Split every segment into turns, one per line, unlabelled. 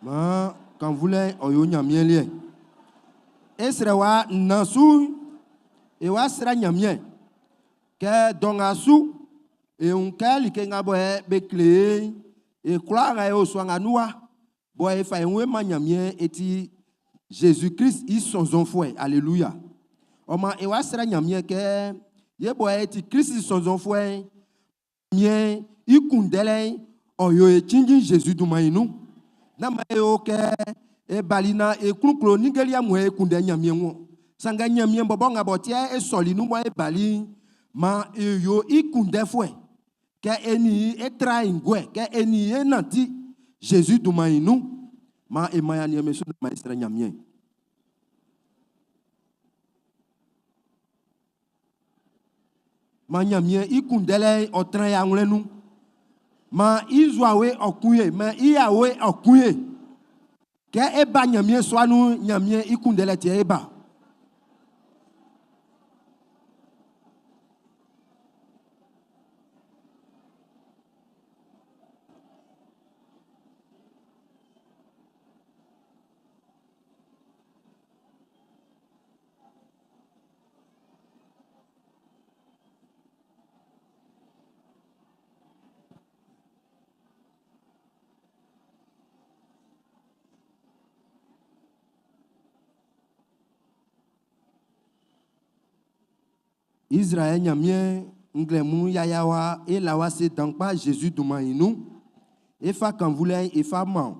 Maan kannvunlɛ'n ɔ yo Ɲanmiɛn liɛ. E srɛwa nnan su'n, e wa srɛ Ɲanmiɛn kɛ dɔ nga su e wun kɛ like nga bɔ be kle e'n, e kwlaa nga e o sua nga nun wa, bɔ e fa e wun e man Ɲanmiɛn e ti Zezi Klist i sɔnnzɔnfuɛ. Aleluya. Ɔ maan e wa srɛ Ɲanmiɛn kɛ ye bɔ e ti Klist i sɔnnzɔnfuɛ'n, Ɲanmiɛn i kunndɛlɛ'n ɔ yo e cinnjin Zezi dunman'n i nun. Nán maan e yo kɛ e bali naan e klunklo ninnge liɛ mun yɛ e kunndɛ Ɲanmiɛn wun-ɔn. Sanngɛ Ɲanmiɛn bɔbɔ nga b'ɔ ti e sɔli nun bɔ e bali'n, maan e yo i kunndɛfuɛ. Kɛ e nin i e tra aenguɛ, kɛ e nin i e nanti Zezi dunman'n i nun. Maan e man e aniɛn'm be su naan maan e srɛ Ɲanmiɛn. Maan Ɲanmiɛn i kunndɛlɛ'n ɔ tran e awlɛn nun. Maan i nzuawe ɔ kun e, maan i awe ɔ kun e. Kɛ e ba Ɲanmiɛn sua nun'n, Ɲanmiɛn i kunndɛlɛ ti yɛ e ba. Izraɛl Ɲanmiɛn nglɛmun yaya wa e la wa se dan kpa Zezi dunman'n i nun. E fa kannvulɛ'n e fa man ɔ.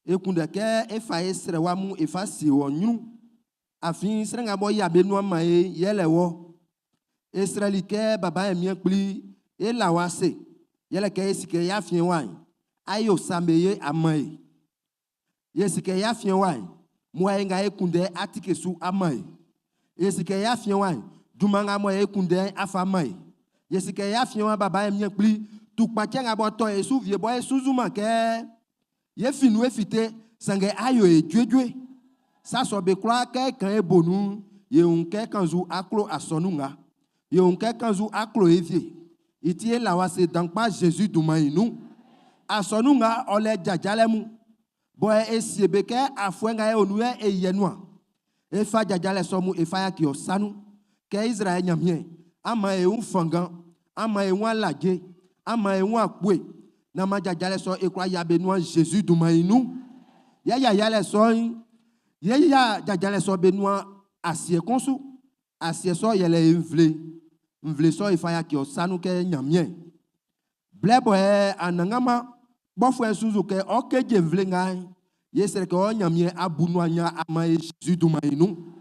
E kunndɛ kɛ e fa e srɛwa mun e fa sie wɔ ɲrun. Afin srɛ nga b'ɔ yia be nuan man e'n, yɛlɛ wɔ. E srɛli kɛ Baba Ɲanmiɛn Kpli, e la wɔ ase, yɛlɛ kɛ e si kɛ y'afiɛn wa'n, a yo sa be ye a man e. Ye si kɛ y'afiɛn wa'n, muae nga e kunndɛ'n a tike su a man e. Ye si kɛ y'afiɛn wa'n, junman nga mɔ e kunndɛ'n a fa man e. Ye si kɛ y'afiɛn wa Baba Ɲanmiɛn Kpli, tukpacɛ nga b'ɔ tɔ e su wie bɔ e sunnzunman kɛ Ye fin nun e fite, sanngɛ a yo e juejue. Sa sɔ be kwlaa kɛ e kan e bo nun'n, ye wun kɛ kannzu a klo asɔnun nga. Ye wun kɛ kannzu a klo e wie. I ti e la wɔ ase dan kpa Zezi dunman'n i nun. Asɔnun nga ɔ lɛ jajalɛ mun, bɔ e sie be kɛ afuɛ nga e o nun yɛ e yɛ nuan. E fa jajalɛ sɔ mun e fa yaki ɔ sa nun. Kɛ Izraɛl Nyanmiɛn, an man e wun fanngan, an man e wun alaje, an man e wun akpue, nan man jajalɛ sɔ'n e kwla yia be nuan Zezi dunman'n i nun. Yɛ yia-yialɛ sɔ'n, yɛ yia jajalɛ sɔ'n be nuan asiɛ kun su. Asiɛ sɔ'n yɛlɛ e nvle'n. Nvle sɔ'n e fa yaki ɔ sa nun kɛ Nyanmiɛn. Blɛ bɔ e Anannganman kpɔfuɛ'n sunnzun kɛ ɔ ʼkeje nvle nga'n, ye srɛ kɛ ɔ Nyanmiɛn a bu nuan nnya a man e Jésus dunman'n i nun.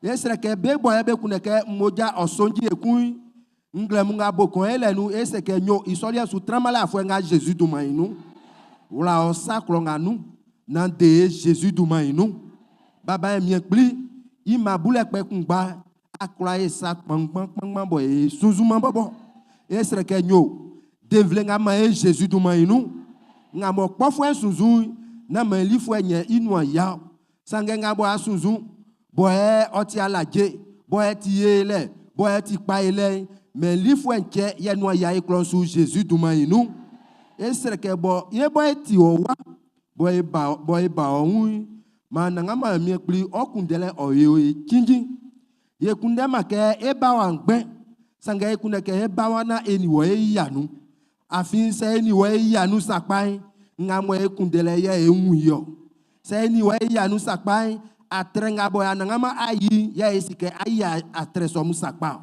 Ye srɛ kɛ be bɔ be kunndɛ kɛ mmoja ɔ sonji ekun'n, nglɛmun nga bo kɔn e lɛ nun'n, e srɛ kɛ nyo i sɔ liɛ'n su tranman lɛ afuɛ nga Jésus dunman'n i nun. Wla ɔ sa klɔ nga nun, nan de e Jésus dunman'n i nun. Baba Nyanmiɛn Kpli, i mma bulɛ kpɛ kunngba A kwla ye sa kpanngban kpanngban bɔ e sunnzunman bɔbɔ. E srɛ kɛ nyo, de nvle nga man e Zezi dunman'n i nun. Nga mɔ kpɔfuɛ'n sunnzun'n, nán man i lifuɛ'n nyɛn i nuan yia-ɔ. Sanngɛ nga bɔ a sunnzun, bɔ ɛ ɔ ti alaje, bɔ ɛ ti ye lɛ, bɔ ɛ ti kpa ye lɛ'n, mɛn lifuɛ'n cɛ yɛ nuan yia e klɔ'n su Zezi dunman'n i nun. E srɛ kɛ bɔ ye bɔ e ti ɔ wa, bɔ e ba bɔ e ba ɔ wun'n, maan Anannganman Ɲanmiɛn Kpli ɔ kunndɛlɛ'n ɔ yo e cinnjin. Ye kunndɛman kɛ é bá wa ngbɛn, sanngɛ e kunndɛ kɛ é bá wa naan e nin wɔ é yía nun. Afin sɛ e nin wɔ e yia nun sakpa'n, nga mɔ e kunndɛlɛ'n yɛ e wun i ɔ. Sɛ e nin wɔ e yia nun sakpa'n, atrɛ nga bɔ Anannganman a yi'n, yɛ e si kɛ a yi atrɛ sɔ mun sakpa ɔ.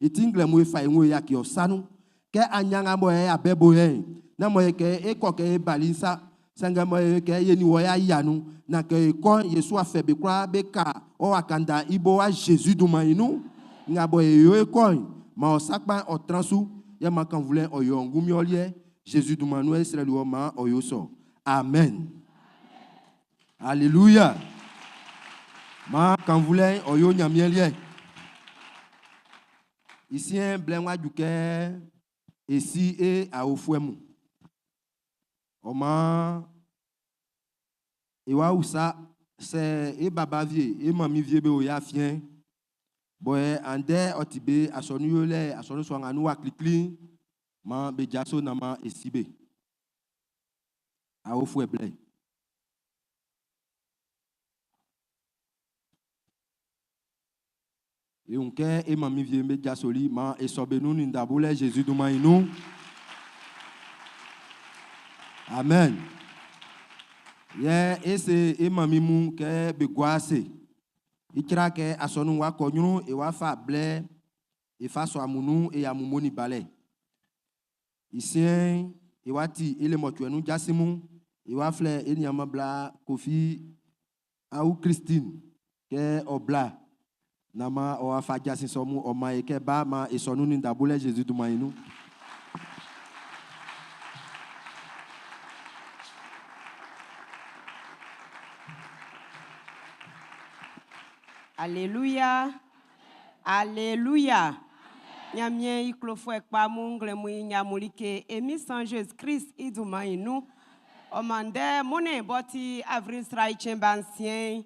I ti nglɛmun e fa e wun e yaki ɔ sa nun. Kɛ a ɲan nga mɔ e abɛ bo yɛ'n, nán mɔ e kɛ e kɔ kɛ e bali'n sa, sanngɛ mɔ e kɛ ye nin wɔ y'a yia nun, naan kɛ e kɔ'n, ye su afɛ be kwlaa be ka ɔ waka nda'n i bo wa Zezi dunman'n i nun. Nga bɔ e yo e kɔ'n, man ɔ sa kpa'n ɔ tran su, yɛ man kannvulɛ'n ɔ yo ɔ ngunmin ɔ liɛ. Zezi dunman nun e srɛli wɔ maan ɔ yo sɔ. Amen. Aleluya! Maan kannvulɛ'n ɔ yo Ɲanmiɛn liɛ. I siɛn'n, blɛ'n w'a ju kɛ e si e aofuɛ mun. Ɔ maan, e wa usa sɛ e baba wie, e manmin wie be o e afiɛn. Bɔ yɛ andɛ ɔ ti be asɔnun yolɛ asɔnun sua nga nun wa klikli'n, maan be jaso naan maan e si be. Aofuɛ blɛ. E wun kɛ e manmin wie'm be jasoli, maan e sɔ be nun nin nda bolɛ Zezi dunman'n i nun. Amen. Yɛ e se e manmin mun kɛ be gua ase. Icra kɛ asɔnun'n wá kɔ ɲrun, e wá fa blɛ e fa sɔ amun nun e amun mo nin balɛ. I siɛn'n, e wá ti e lemɔcuɛ nun jasin mun. E wá flɛ e niaanman bla Kofi Awu Christine kɛ ɔ bla naan maan ɔ wa fa jasin sɔ mun ɔ man e kɛ ba maan e sɔ nun nin nda bolɛ Zezi dunman'n i nun.
Aleluya! Aleluya! Ɲanmiɛn i klofuɛ kpa mun, nglɛmun i ɲa mun like, e Min San Jésus Christ i dunman'n i nun. Ɔ man ndɛ mɔnnɛn b'ɔ ti avril sra i cɛn ba nsiɛn'n,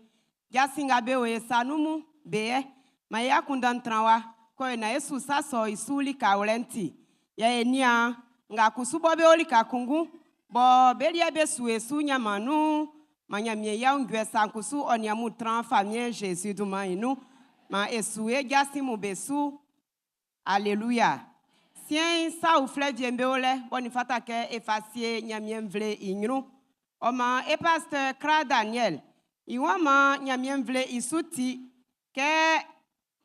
jasin nga be o e sa nun mun, be yɛ. Man e akunndan'n tran wa, kɔ e nan e su sa sɔ'n i su lika wlɛ'n ti. Yɛ e niaan nga kusu bɔ be o lika kunngun, bɔ be liɛ be su e su nyan-man nun'n, Man Ɲanmiɛn i aunjuɛ sa'n kusu ɔ nin amun tran Famiɛn Zezi dunman'n i nun. Maan e su e jasin mun be su. Aleluya! Siɛn'n, sa uflɛ wie'm be o lɛ b'ɔ nin fata kɛ e fa sie Ɲanmiɛn nvle'n i ɲrun. Ɔ maan e pastɛɛ Kra Daniɛl i waan maan Ɲanmiɛn nvle'n i su ti kɛ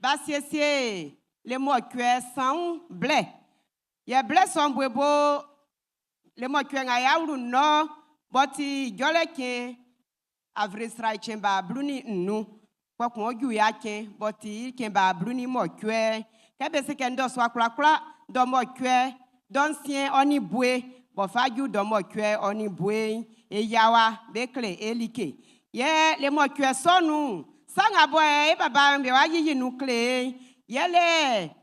b'a siesie lemɔcuɛ sanwun blɛ. Yɛ blɛ sɔ'n bo e bo Lemɔcuɛ nga y'a wlu nun'n, b'ɔ ti jɔlɛ cɛn avril sra i cɛn ba 15, kpɛkun ɔ ju ya cɛn b'ɔ ti i cɛn ba 18. Kɛ be se kɛ ndɔsua kwlakwla, dɔ mɔcuɛ, dɔ nsiɛn ɔ nin bue b'ɔ fa ju dɔ mɔcuɛ ɔ nin bue'n, e yia wa be kle e like. Yɛ lemɔcuɛ sɔ nun'n, sa nga bɔ e baba'm be wa yiyi nun kle e'n, yɛle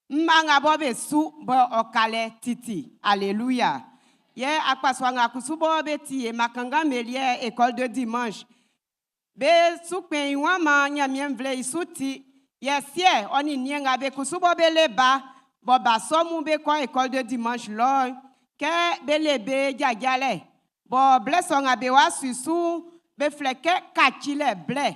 Mma nga bɔ be su bɔ ɔ ka lɛ titi. Aleluya! Yɛ akpasua nga kusu bɔ be ti e mma kanngan'm be liɛ école de dimanche, be su kpɛn i wan man Nyanmiɛn nvle i su ti. Yɛ siɛ ɔ nin niɛn nga be kusu bɔ be le ba, bɔ ba sɔ mun be kɔ école de dimanche lɔ'n, kɛ be le be jajalɛ, bɔ blɛ sɔ nga be wa su i su'n, be flɛ kɛ kacilɛ blɛ.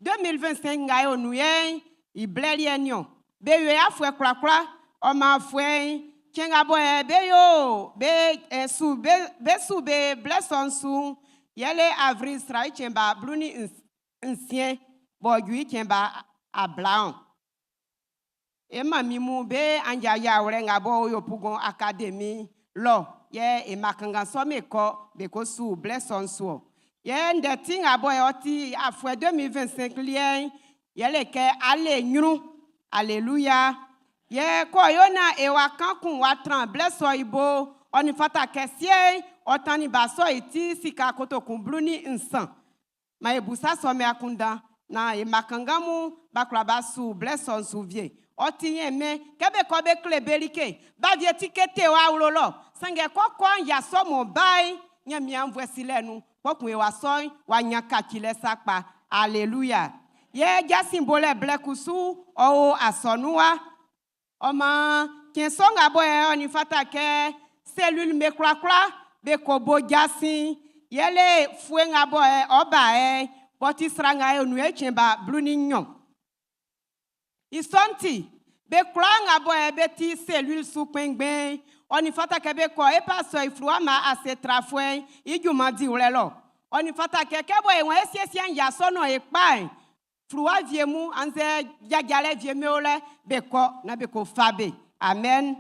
2025 nga e o nun yɛ'n, i blɛ liɛ'n niɔn. Be yo i afuɛ kwlakwla. Ɔ maan afuɛ'n, cɛn nga bɔ yɛ be yo be su be su be blɛ sɔ'n su'n, yɛle Avril sra i cɛn ba 16 b'ɔ ju i cɛn ba 20. E manmin mun be anja yawlɛ nga b'ɔ o Yopougon Academy lɔ yɛ e mma kanngan sɔ'm be kɔ be ko su blɛ sɔ'n su-ɔ. Yɛ ndɛ ti nga bɔ ɔ ti afuɛ 2025 liɛ'n yɛle kɛ a le nyrun. Aleluya! Yɛ k'ɔ yo nan e wa kan kun wa tran blɛ sɔ'n i bo, ɔ nin fata kɛ siɛ'n ɔ tannin ba sɔ'n i ti sika kotokun 13. Maan e bu sa sɔ'n be akunndan naan e mma kanngan mun b'a kwla b'a su blɛ sɔ'n su wie. Ɔ ti ɲɛnmɛn kɛ be kɔ be kle be like. Ba wie ti kete o awlo lɔ. Sanngɛ kɛ ɔ kɔ'n, ya sɔ m'ɔ ba'n, Ɲanmiɛn aunnvuɛ silɛ nun, kpɔkun e wa sɔ'n w'a ɲan kacilɛ sakpa. Aleluya! Yɛ jasin bolɛ blɛ kusu ɔ o asɔnun wa. Ɔ maan, cɛn sɔ nga bɔ yɛ ɔ nin fata kɛ selil'm be kwlakwla be ko bo jasin'n, yɛle fue nga bɔ yɛ ɔ ba yɛ'n, b'ɔ ti sran nga e o nun e cɛn ba 12. I sɔ'n ti, be kwlaa nga bɔ yɛ be ti selil su kpɛnngbɛn'n, ɔ nin fata kɛ be kɔ e pasɔ i fluwa mma ase trafuɛ'n i junman diwlɛ lɔ. Ɔ nin fata kɛ, kɛ bɔ e wan e siesie an ya sɔ nɔn e kpa'n, Fluwa wie mun annzɛ jajalɛ wie be o lɛ, be kɔ naan be ko fa be. Amen.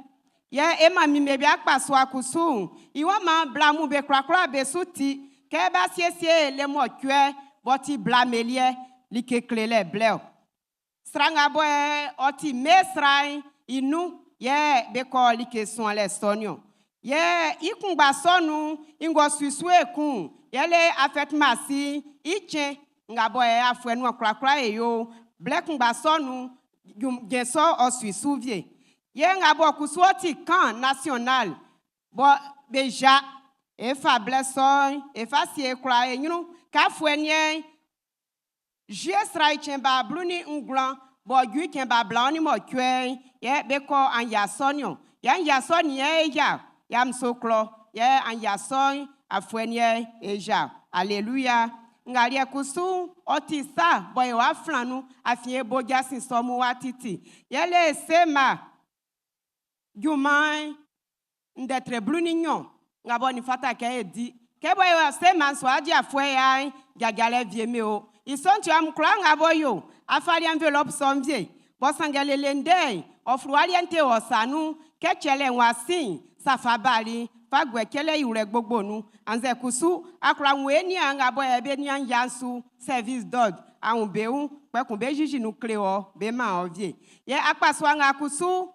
Yɛ e manmin be akpasua kusu'n, i waan maan bla mun be kwlakwla be su ti kɛ b'a siesie lemɔcuɛ b'ɔ ti bla meliɛ like klelɛ blɛ-ɔ. Sran nga bɔ ɔ ti mme sran'n i nun yɛ be kɔ like suanlɛ sɔ niɔn. Yɛ i kunngba sɔ nun'n, i ng'ɔ su i su ekun'n, yɛle Afɛtmasi'n i cɛn nga bɔ e afuɛ nuan kwlakwla e yo'n, blɛ kunngba sɔ nun'n, junman sɔ'n ɔ su i su wie. Yɛ nga bɔ kusu ɔ ti camp national bɔ be ja e fa blɛ sɔ'n e fa sie e kwlaa e nyrun kɛ afuɛ niɛn'n, Juillet sra i cɛn ba 19 b'ɔ ju i cɛn ba 28 yɛ be kɔ anja sɔ nin-ɔn. Yɛ anja sɔ nin yɛ e ja Yamoussoukro, yɛ anja sɔ'n afuɛ niɛn'n e ja. Aleluya! Nga liɛ kusu ɔ ti sa bɔ e wa flan nun afin e bo jasin sɔ mun wa titi. Yɛle sema junman ndɛ tre 12 nga bɔ ni fata kɛ e di. Kɛ bɔ e wa sema so adi afuɛ ya jajalɛ vie mi o. I sɔn ti am kura nga bɔ yo afali enveloppe sɔn vie. Bɔ sanngɛ lele ndɛ ɔfluwa liɛ te wɔ sanu kɛ tsɛlɛ wa sin safa bali fa gbɛ tsɛlɛ iwlɛ gbogbo nu anzɛ kusu akura ŋue nia nga bɔ yɛ be nia yansu service dɔd ahun bewu kpɛkun be zizi nu kle wɔ be ma wɔ vie. Yɛ akpasua nga kusu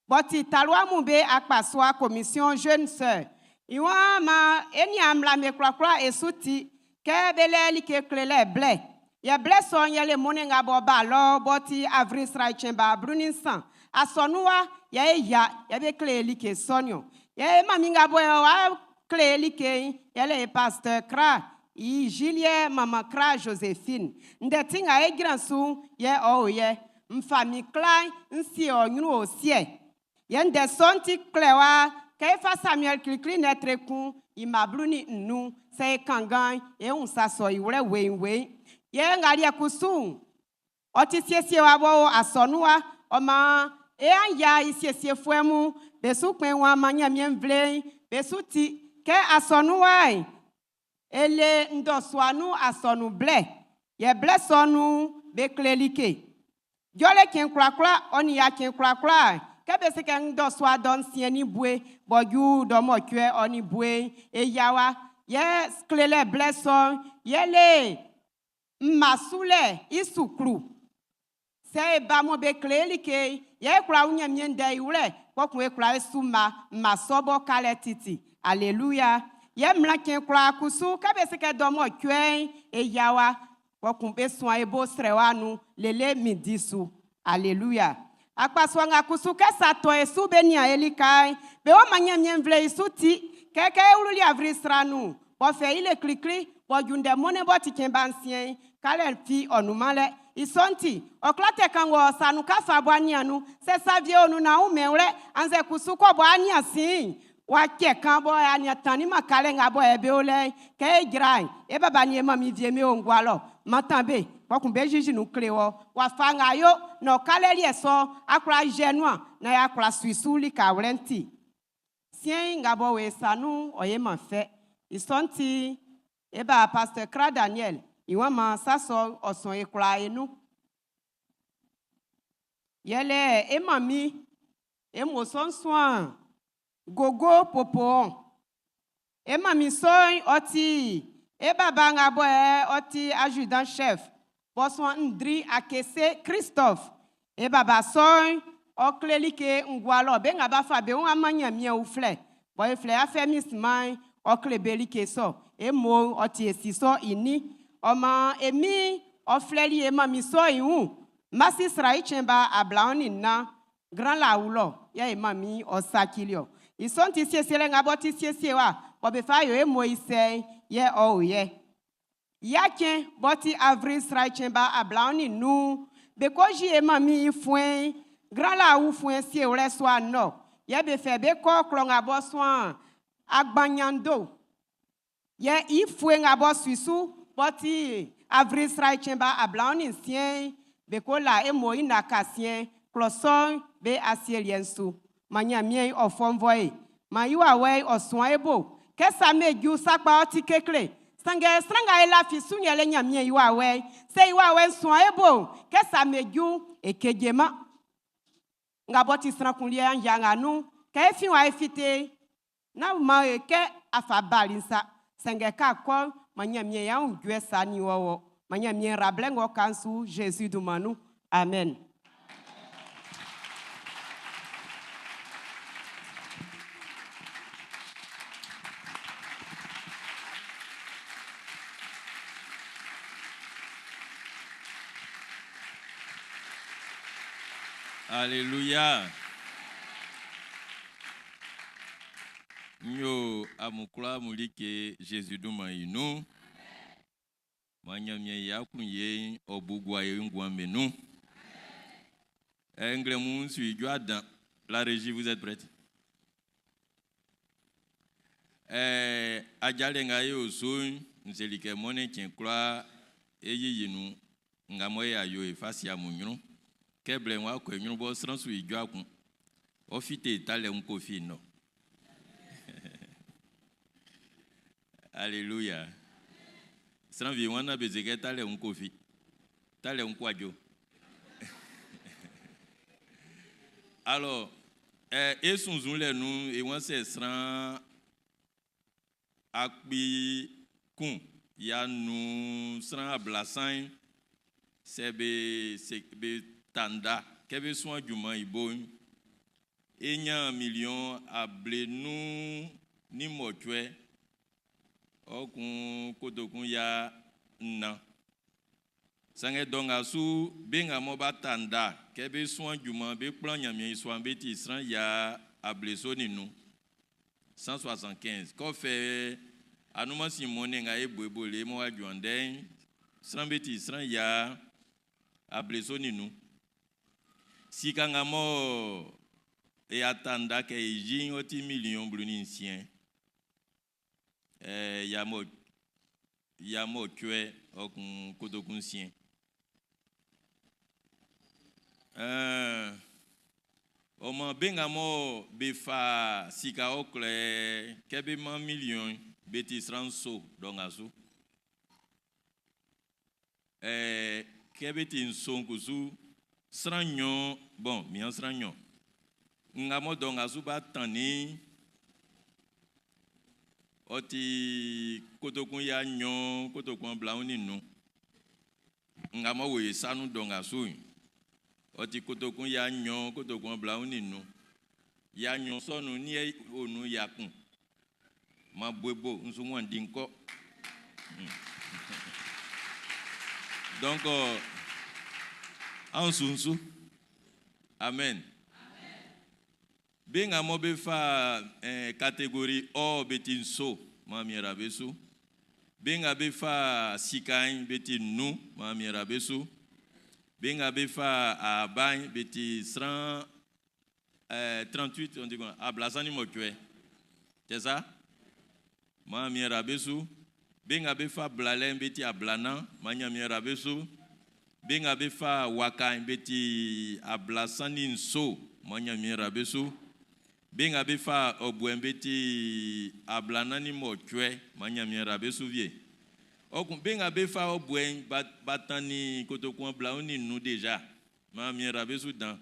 bɔti talua mu be akpasua commission jeune sœur. Iwan ma eni amla me kurakura esu ti kɛ be lɛ like kle lɛ blɛ. Yɛ blɛ sɔ'n yɛle mɔne nga bɔ ba lɔ bɔti avril sra tse ba 13. Asɔnuwa yɛ e ya yɛ be kle like sɔnyɔ. Yɛ mami nga bɔ yɛ wa kle like yɛlɛ e pasteur Kra i Julie mama Kra Josephine. Ndɛti nga e gran su yɛ ɔ o yɛ. Nfa mi kla nsi ɔ nyunu o siɛ. Yɛ ndɛ sɔn ti klɛ wa kɛ e fa Samuel klikli nɛ tre kun i ma 15 sɛ e kangan e wun sa sɔ i wlɛ weiwei. Yɛ nga liɛ kusu ɔ ti siesie wa bɔ asɔnu wa ɔ ma e an ya i siesie fuɛ mu be su kpɛn wa ma Ɲanmiɛn nvle'n be su ti kɛ asɔnu wa yi ele ndɔsuanu asɔnu blɛ yɛ blɛ sɔnu be kle like jɔle kɛn kurakura ɔ ni ya kɛn kurakura kɛ be se kɛ ndɔsua dɔ nsiɛn ni bue bɔju dɔmɔtsuɛ ɔ ni bue eya wa yɛ klelɛ blɛ sɔn yɛle mmasulɛ isuklu sɛ e ba mo be kle like yɛ ekura Ɲanmiɛn ndɛ i wlɛ kpɔkun ekura esu ma mma sɔbɔ kalɛ titi alléluia yɛ mla kɛn kura kusu kɛ be se kɛ dɔmɔtsuɛ eya wa kpɔkun be sɔn ebo srɛ wa nu lele midi su alléluia akpasua nga kusu kɛ sa tɔ esu be nia elika be wo ma Ɲanmiɛn nvle isu ti kɛkɛ ewluli avri sra nu bɔfɛ ile klikli bɔju ndɛ mɔnɛ bɔ ti kɛn ba nsiɛn kalɛ fi ɔnuma lɛ isɔnti ɔkla tɛ kan wɔ sanu kafa bɔ anianu sɛ savie onu na wo mɛwlɛ anzɛ kusu kɔ bɔ ania sin wa tsɛ kan bɔ ania tani ma kalɛ ŋa bɔ ɛbɛ wo lɛ kɛ edzra yi e baba ni ema mi vie mi wo ŋgua lɔ matan be kpɔkun be zizi nu kle wɔ wa fa ŋa yo nɔ kalɛ liɛ sɔ akura zɛnua na ya akura suisu lika wlɛ ŋti siɛn ŋa bɔ wo sanu ɔye ma fɛ isɔnti eba pasteur Kra Daniel ìwọ̀n ma sásọ ọ̀sán ekura inú. Yẹlẹ ema mi emo sọ́nsọ́n gogo popo ema mi sọ ọtí e baba ŋa bɔ ɛ ọtí adjudant chef bɔsɔn ndri akese Christophe e baba sɔ ɔkleli ke ŋgualɔ be ŋa ba fa be ŋu ama nyamia wuflɛ bɔn eflɛ afɛ mi siman ɔkle be like sɔ emo ɔti esi sɔ ini ɔma emi ɔflɛli ema mi sɔ ihu masi sra itsɛn ba ablawo ni na grand la wulɔ yɛ ema mi ɔsakili ɔ isɔn ti siesie lɛ ŋa bɔ ti siesie wa bɔn be fa yo emo isɛ yɛ ɔwò yɛ yatsɛ bɔ ti avril sra itsɛn ba ablawo ni nu be ko zi ema mi fue grand la wu fue sie wlɛ sɔ anɔ yɛ be fɛ be kɔ klɔ ŋa bɔ sɔn agbanyando yɛ ifue ŋa bɔ suisu bɔ ti avril sra itsɛn ba ablawo ni siɛ be ko la emo ina ka siɛ klɔsɔ be asie liɛ su ma nyamie ɔfɔnvɔ ye ma yiwa wɛ ɔsɔn ebo kɛsa meju sakpa ɔti kekle sange sranga ye la fi su yɛlɛ nyamie yiwa wɛ se yiwa wɛ sɔn ebo kɛsa meju ekedze ma nga bɔ ti srankuliɛ ya ŋa nu kɛ efi wa efite na ma ye kɛ afa bali nsa sange ka kɔ ma nyamie ya ŋu dzɔe sa ni wɔwɔ ma nyamie rablɛ ŋɔ kan su Jésus dumanu amen.
Alléluia. Nyo amukula mulike Jésus duma inu. Manya mye ya kunye obugwa ye ngwa menu. Engle moun sui Adam. La régie, vous êtes prête? Ajale nga yo osun N seli kɛ mɔnnɛn cɛn kwlaa e yiyi nun nga mɔ e a yo e fa sie amun ɲrun. Kɛ blɛ'n w'a kɔ i ɲrun bɔ sran su ijɔ kun, ɔ fite talɛ wun ko fi nɔ. Alléluia. Sran wie wan na be se kɛ talɛ wun ko fi. Talɛ wun kwajo. Alors, e sunnzun lɛ nun e wan sɛ sran 1530 sɛ be se be tanda kɛ be suan junman i bo'n, e ɲan 58 1 400. Sanngɛ dɔ nga su be nga mɔ b'a ta nda kɛ be suan junman be kplan Ɲanmiɛn i sua'n be ti sran 75, 175. Kɔfɛ anumansi mɔnnɛn nga e bo le mɔ wa ju andɛ'n, sran be ti sran 75. Sika nga mɔ e ata nda kɛ e yi'n ɔ ti 16 8 1 6. Ɔ man be nga mɔ be fa sika ɔkwlɛ kɛ be man million be ti sran 7 dɔ nga su. Kɛ be ti 7 kusu sran 2, bon mian sran 2. Nga mɔ dɔ nga su ba tannin ɔ ti 2 205. Nga mɔ wo ye sanu dɔ nga su ɔ ti 2 205. Ya nyo sɔnu ni ye onu ya kun. Ma boebo nsu wan di nkɔ. Donc, an sunsu. Amen. Be nga mɔ be fa catégorie or be ti 7 ma mi rabe su. Be nga be fa sikain be ti 5 ma mi rabe su. Be nga be fa abain be ti sran 38, on dit quoi? 38. C'est ça? Ma mi rabe su. Be nga be fa blalen be ti ablana, ma nya mi rabe su. Be nga be fa wakain be ti ablasan ni 7, ma nya mi rabe su. Be nga be fa obwen be ti 48, ma nya mi rabe su vie. Okun be nga be fa obwen batani kotokun blaun ni nu déjà, ma mi rabe su dan.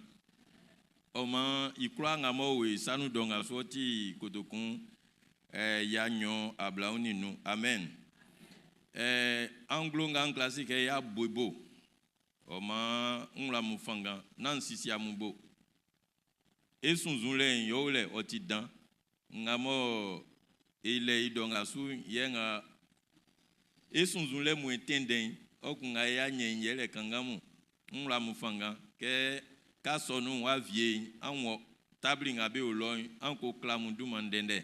O ma ikwa nga mo we sanu do nga so ti kotokun ya nyon ablaun ni nu. Amen. Anglo nga classique ya bobo. O ma ngla mu fanga nan sisi amubo. E sunzun le yo le o ti dan. Nga mo ile ido nga su ye nga e sunzun le mu etenden o kun nga ya nyen ye le kanga mu. Ngla mu fanga ke ka sonu wa vie anwo tabli nga be o lo an ko klamu du mandende.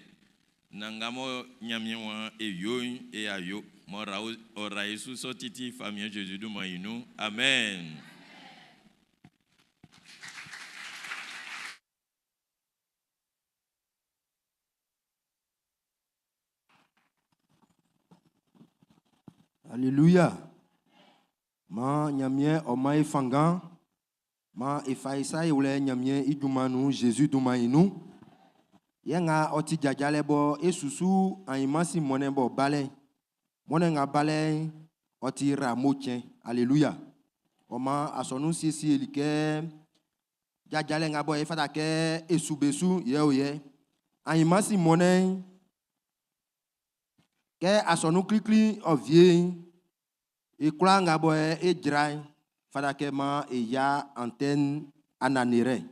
Na nga mo nyamie wa e yo e ayo. Mo ra o ra Yesu so titi famille Jésus du mayinu. Amen.
Alléluia. Ma nyamie o ma e fangan. Ma e fa isa e wle nyamie i dumanu Jésus du mayinu. Yenga oti jajale bo e susu anyimasi mone bo bale. Mone nga bale oti ra mochen. Alléluia. O ma asonu siesie like jajale nga bo e fata ke e subesu ye o ye. Anyimasi mone ke asonu klikli ovie e kula nga bo e jrai fata ke ma e ya antenne ananere.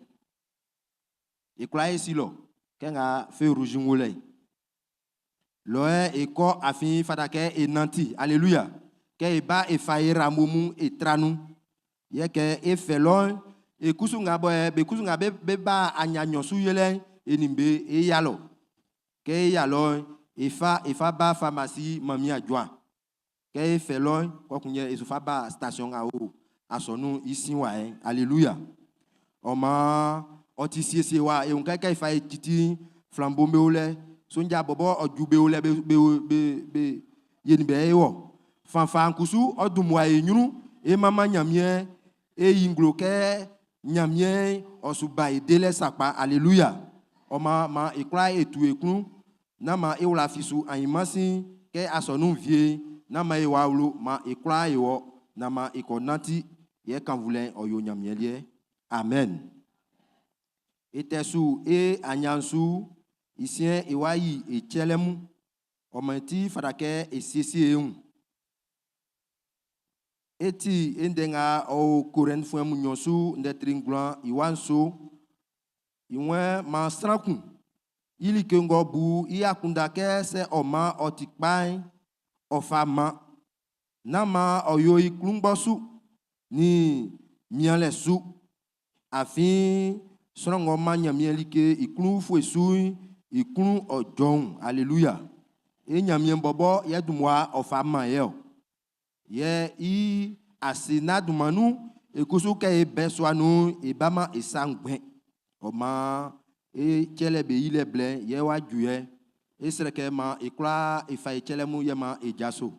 E kula e silo ke nga feu rouge ngole. Loe e ko afin fata ke e nanti. Alléluia. Ke e ba e fa e ramomu e tranu. Ye ke e felon e kusu nga bo e be kusu nga be, be ba anya nyosu yele e nimbe e yalo. Ke e yalo e fa e fa ba pharmacie mami adjoa. Ke e felon ko kunye e fa ba station nga o asonu isi wa e. Alléluia. O ma o ti siesie wa e unka ka e fa e titi flambeau me ole sonja bobo oju be ole be be be be Ye nin be e wɔ. Fanfan kusu ɔ dun mmua e ɲrun e manman Ɲanmiɛn e yi nglo kɛ Ɲanmiɛn ɔ su ba e delɛ sakpa. Alléluia. Ɔ maan maan e kwlaa e tu e klun nán maan e wla fi su ainman sin kɛ asɔnun'n wie'n nán maan e wɔ awlo maan e kwlaa e wɔ naan maan e kɔ nanti yɛ kannvulɛ'n ɔ yo Ɲanmiɛn liɛ. Amen. E tɛ su e aɲia'n su i siɛn e wa yi e cɛlɛ mun. Ɔ maan ti fata kɛ e siesie e wun. E ti e ndɛ nga ɔ o Korɛntifuɛ mun nɲɔn su ndɛ tri ngwlan i wa nso. I waan maan sran kun i like ng'ɔ bu i akunndan kɛ sɛ ɔ man ɔ ti kpa'n, ɔ fa man. Nán maan ɔ yo i klunngbɔ su nin mianlɛ su. Afin sran ng'ɔ man Ɲanmiɛn like i klun ufue su'n, i klun ɔ jɔun. Alléluia. E Ɲanmiɛn bɔbɔ yɛ dun mmua ɔ fa man ye ɔ. Yɛ i ase na dunman nun e kusu kɛ e bɛ sua nun'n e ba man e sa ngbɛn. Ɔ maan e cɛlɛ be yilɛ blɛ'n yɛ w'a ju yɛ. E srɛ kɛ maan e kwlaa e fa e cɛlɛ mun yɛ maan e jaso.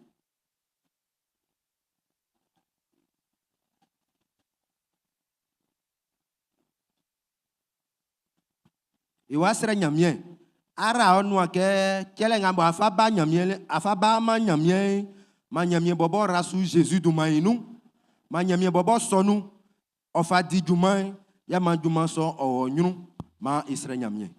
E wa srɛ Ɲanmiɛn. Ara ɔ nuan kɛ cɛlɛ nga bɔ afa ba Ɲanmiɛn afa ba man Ɲanmiɛn man Ɲanmiɛn bɔbɔ ra su Zezi dunman i nun. Man Ɲanmiɛn bɔbɔ sɔ nun ɔ fa di junman'n yɛ man junman sɔ'n ɔ wɔ ɲrun maan e srɛ Ɲanmiɛn.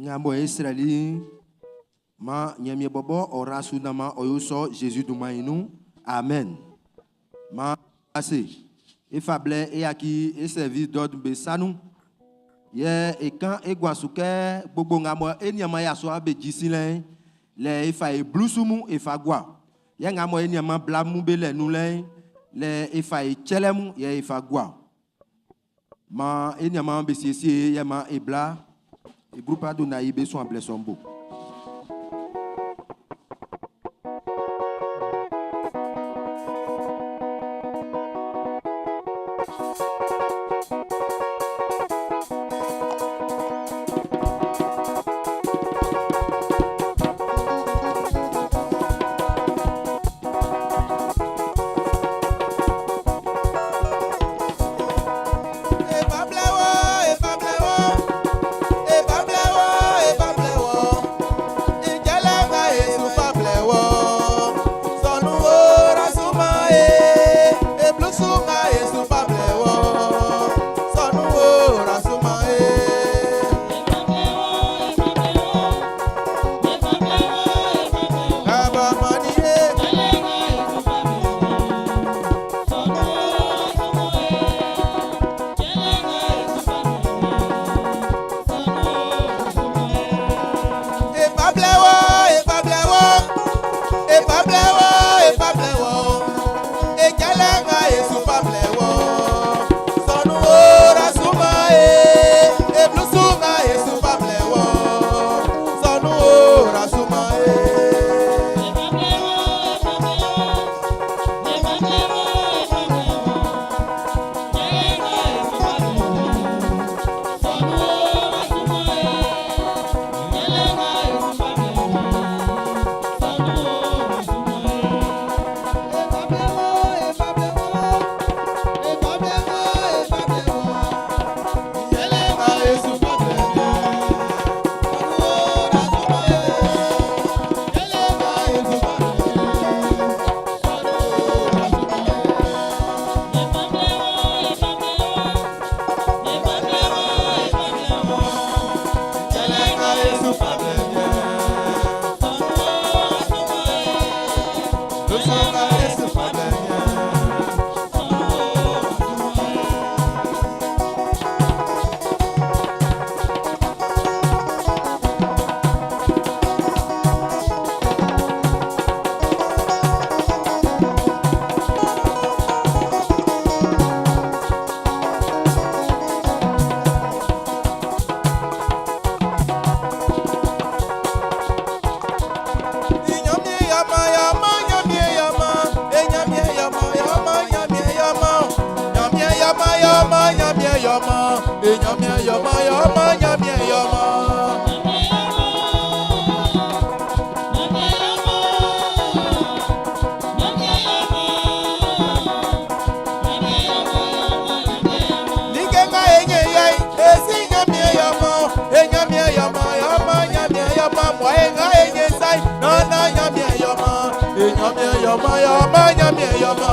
Nga bɔ e srɛli man Ɲanmiɛn bɔbɔ ɔ ra su naan man ɔ yo sɔ Zezi dunman i nun. Amen. Man ase e fa blɛ e yaki e service d'ordre be sa nun. Yɛ e kan e gua su kɛ gbogbo nga mɔ e nianman yasua be ji sin lɛ'n, lɛ e fa e blusu mun e fa gua. Yɛ nga mɔ e nianman bla mun be lɛ nun lɛ'n, lɛ e fa e cɛlɛ mun yɛ e fa gua. Man e nianman be siesie yɛ man e bla e groupe Adonai be suan blɛ sɔ'n bo.
E fa blɛ wɔ, e fa blɛ wɔ, e fa blɛ wɔ, e fa blɛ wɔ. Ìjẹ́lẹ̀ nga Èṣù fa blɛ wɔ. Sọnù ora súnmọ́ e, eblusu nga Èṣù fa blɛ wɔ. Sọnù ora súnmọ́ e. Kábàámọ̀ ni e. Efa blɛ wɔ, efa blɛ wɔ, efa blɛ wɔ, efa blɛ wɔ. Ìjẹ́lẹ̀ nga Èṣù fa blɛ wɔ. Sọnù ora súnmọ́ e, eblusu nga Èṣù fa blɛ wɔ. Sọnù ora súnmọ́ e. Efa blɛ wɔ, efa blɛ wɔ, efa blɛ wɔ, efa blɛ wɔ. Ìjẹ́lẹ̀ nga Èṣù fa blɛ wɔ. Sọnù ora súnmọ́ e, ìjẹ́lẹ̀ nga Èṣù fa blɛ wɔ. Sọnù ora súnmọ́ e. Ìjẹ́lẹ̀ nga Èṣù fa blɛ wɔ. Lusu nga Èṣù fa blɛ wɔ. E Ɲanmiɛn y'ɔ man, y'ɔ man, Ɲanmiɛn y'ɔ man. Like nga e ɲɛn i'n, e Si Ɲanmiɛn y'ɔ man. E Ɲanmiɛn y'ɔ man, y'ɔ man, Ɲanmiɛn y'ɔ man. Muae nga e ɲɛn sa'n, nannan Ɲanmiɛn y'ɔ man. E Ɲanmiɛn y'ɔ man, y'ɔ man, Ɲanmiɛn y'ɔ man.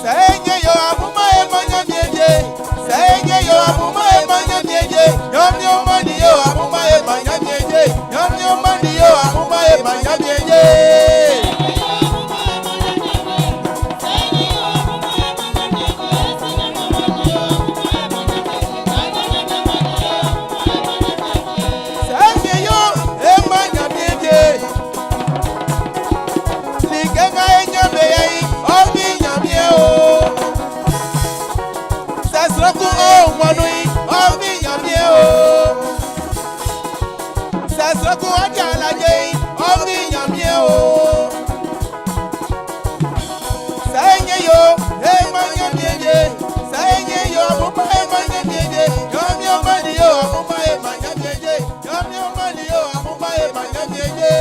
Sɛ e yo amuma e ma Ɲanmiɛn je, sɛ e yo amuma e ma Ɲanmiɛn je, Ɲanmiɛn ma ni yo amuma e ma Ɲanmiɛn je, Ɲanmiɛn ma ni yo amuma e ma Ɲanmiɛn je. Sɛ e yo e ma Ɲanmiɛn je, like nga e ɲan be yɛ'n, ɔ fin Ɲanmiɛn o. Sɛ sran kun o nguan nun'n, ɔ fin Ɲanmiɛn o. Sɛ sran kun ɔ di alaje'n, ɔ fin Ɲanmiɛn o. Sɛ e ɲɛn yo, e ma Ɲanmiɛn je. Sɛ e ɲɛn yo, amuma e ma Ɲanmiɛn je. Ɲanmiɛn ma di yo, amuma e ma Ɲanmiɛn je. Ɲanmiɛn ma di yo, amuma e ma Ɲanmiɛn je.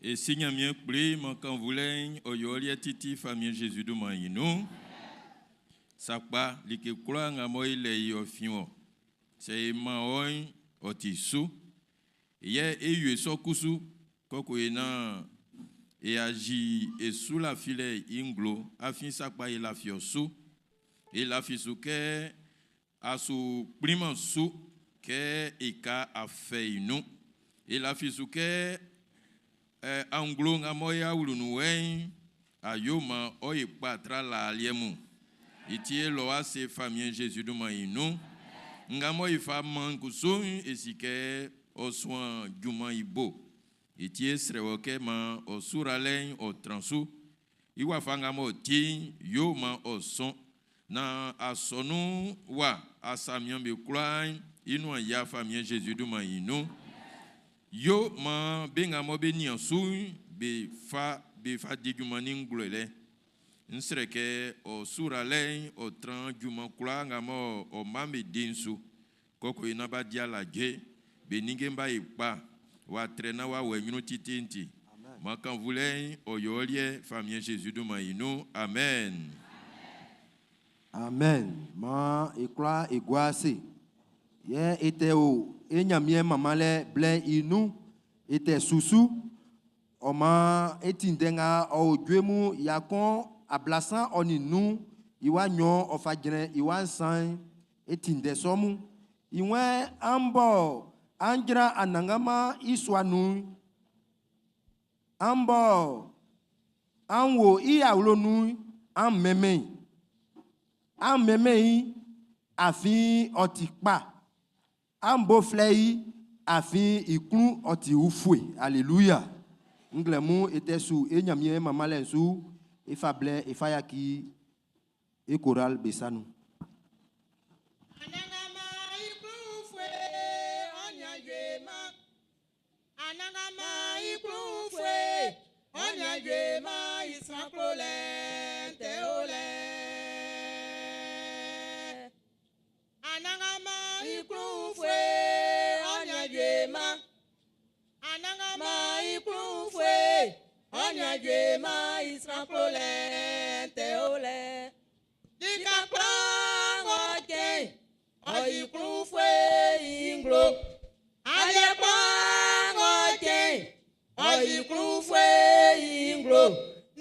E Si Ɲanmiɛn Kpli, maan kannvunlɛ'n ɔ yo ɔ liɛ titi Famiɛn Zezi dunman'n i nun. Sakpa, like kwlaa nga mɔ e lɛ i ɔ fin wɔ. Sɛ e man wɔ'n, ɔ ti su. Yɛ e yo sɔ kusu, kɔkɔ e naan e ayi e su lafilɛ'n i nglo, afin sakpa e lafi ɔ su. E lafi su kɛ a su kplinman su kɛ e ka afɛ i nun. E lafi su kɛ anglo nga mɔ e awlo nun wɛ'n, a yo maan ɔ ye kpa tra laa liɛ mun. I ti e la wɔ ase Famiɛn Zezi dunman'n i nun. Nga mɔ e fa man kusu'n, e si kɛ ɔ suan junman'n i bo. I ti e srɛ wɔ kɛ maan ɔ suralɛ'n ɔ tran su. I wafa nga m'ɔ ti'n, yo maan ɔ sɔn. Naan asɔnun wa asamian be kwlaa'n i nuan yia Famiɛn Zezi dunman'n i nun. Yo maan be nga mɔ be nian su'n be fa be fa di junman ni ngwlɛlɛ. N srɛ kɛ ɔ suralɛ'n ɔ tran junman kwlaa nga mɔ ɔ mma'm be di'n su. Kɔkɔ i naan b'a di alaje, be ninnge'm b'a yi kpa, w'a trɛ naan w'a wɔ ɲrun titi'n ti. Maan kannvunlɛ'n ɔ yo ɔ liɛ Famiɛn Zezi dunman'n i nun. Amen.
Amen. Maan e kwlaa e gua ase. Yɛ e tɛ o e Ɲanmiɛn manmanlɛ blɛ'n i nun, e tɛ susu. Ɔ maan e ti ndɛ nga ɔ o Jue Mun 135 i wa 2 ɔ fa jrɛn i wa 3, e ti ndɛ sɔ mun. I waan an bɔ an jran Anannganman i sua nun'n, an bɔ an wo i awlo nun'n, an mɛnmɛn i. An mɛnmɛn i, afin ɔ ti kpa. An bo flɛ i, afin i klun ɔ ti ufue. Alléluia. Nglɛmun e tɛ su e Ɲanmiɛn manmanlɛ'n su, e fa blɛ e fa yaci e chorale be sa nun.
Anannganman i klun-ufue'n ɔ nian jue-man. Anannganman i klun-ufue'n ɔ nian jue-man, i sran klolɛ'n tɛ o lɛ. Anannganman i klun-ufue'n ɔ nian jue-man. Anannganman i klun-ufue'n ɔ nian jue-man, i sran klolɛ'n tɛ o lɛ. Lika kwlaa ng'ɔ cɛn'n, ɔ yi klun-ufue'n i nglo. Aliɛ kwlaa ng'ɔ cɛn'n, ɔ yi klun-ufue'n i nglo.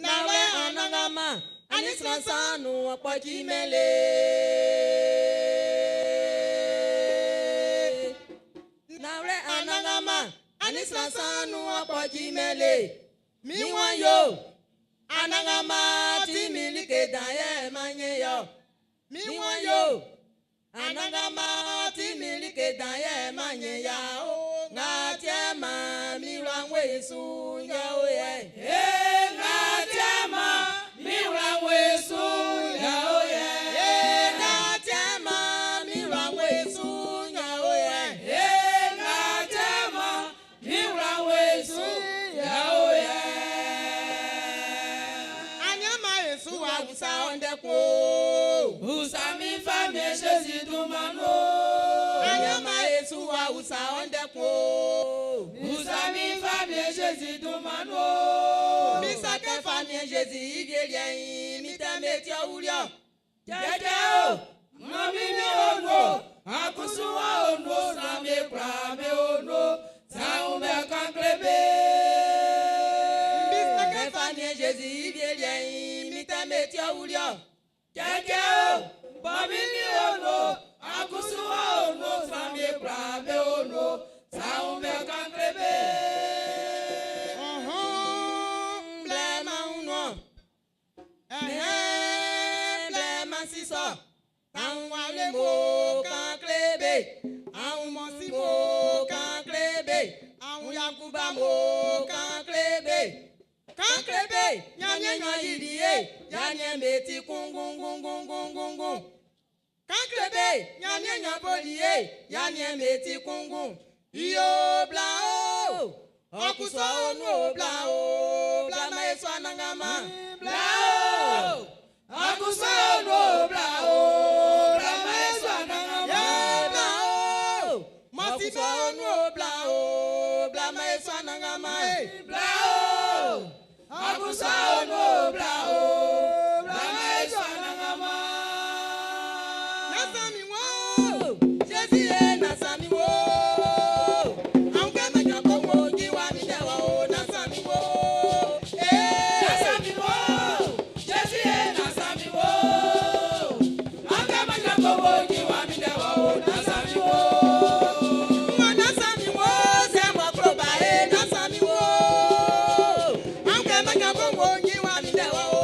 Nanwlɛ Anannganman, a nin sran san nun ɔ kpɔci-mɛn le. Nanwlɛ Anannganman, a nin sran san nun ɔ kpɔci-mɛn le. Mi wan yo, Anannganman ti min like dan yɛ m'an nyɛn i-ɔ. Mi wan yo, Anannganman ti min like dan yɛ m'an nyɛn i o. Nga tiɛ man mi wla we su yɛ o yɛ.
Ee nga tiɛ man mi wla we su yɛ o yɛ.
Ee nga tiɛ man mi wla we su yɛ o yɛ.
Ee nga tiɛ man mi wla we su yɛ o yɛ.
Anyama Yesu wa wusa ɔndɛ ko.
Usa mi famiɛn Jésus dunman nun.
Anyama Yesu wa wusa ɔndɛ ko.
Usa mi famiɛn Jésus dunman nun.
Bisa kɛ famiɛn Jésus i vie liɛ'n, mi tɛ me tiɛ wuliɔ.
Jɛjɛ o, mɔ mi mi o no, akusu wa o no, sran mi kura mi o no, sanwó bɛ kan kle be.
Bisa kɛ famiɛn Jésus i vie liɛ'n, mi tɛ me tiɛ wuliɔ.
Jɛjɛ o, mɔ mi mi o no, akusu wa o no, sran mi kura mi o no, sanwó bɛ kan kle be.
Ɔhɔn, blɛ ma ń nɔ. Ɛhɛn, blɛ ma sisɔ. Àwọn wàlé mo kan kle be. Àwọn mọ̀sí mo kan kle be. Àwọn yakuba mo kan kle be. Kan kle be. Yanni yan yìí ye. Yanni meti kungungungungungungun. Kan kle be. Yanni yan boli ye. Yanni meti kungun. Iyo bla o. Ọkùsọ onu o bla o. Bla ma esu anangama.
Bla o, akusu o no bla o, bla ma esu anangama.
Ye bla o. Mọ̀sí onu o bla o. Bla ma esu anangama.
Bla o, akusu o no bla o, bla ma esu anangama.
Nasami wo. Jésù ye nasami wo. Àwọn kẹ́mẹ́ jọ kó wo jí wa mi dẹ̀ wọ́ o. Nasami wo. Ee.
Nasami wo, Jésù ye nasami wo. Akẹ́mọ̀jọ gbogbo jí wa mi dẹ̀ wọ̀ o, nasami wo.
Mwa nasami wo. Sẹ́wọ̀n kúrò ye nasami wo. Àwọn kẹ́mẹ́ jọ kó wo jí wa mi dẹ̀ wọ́ o.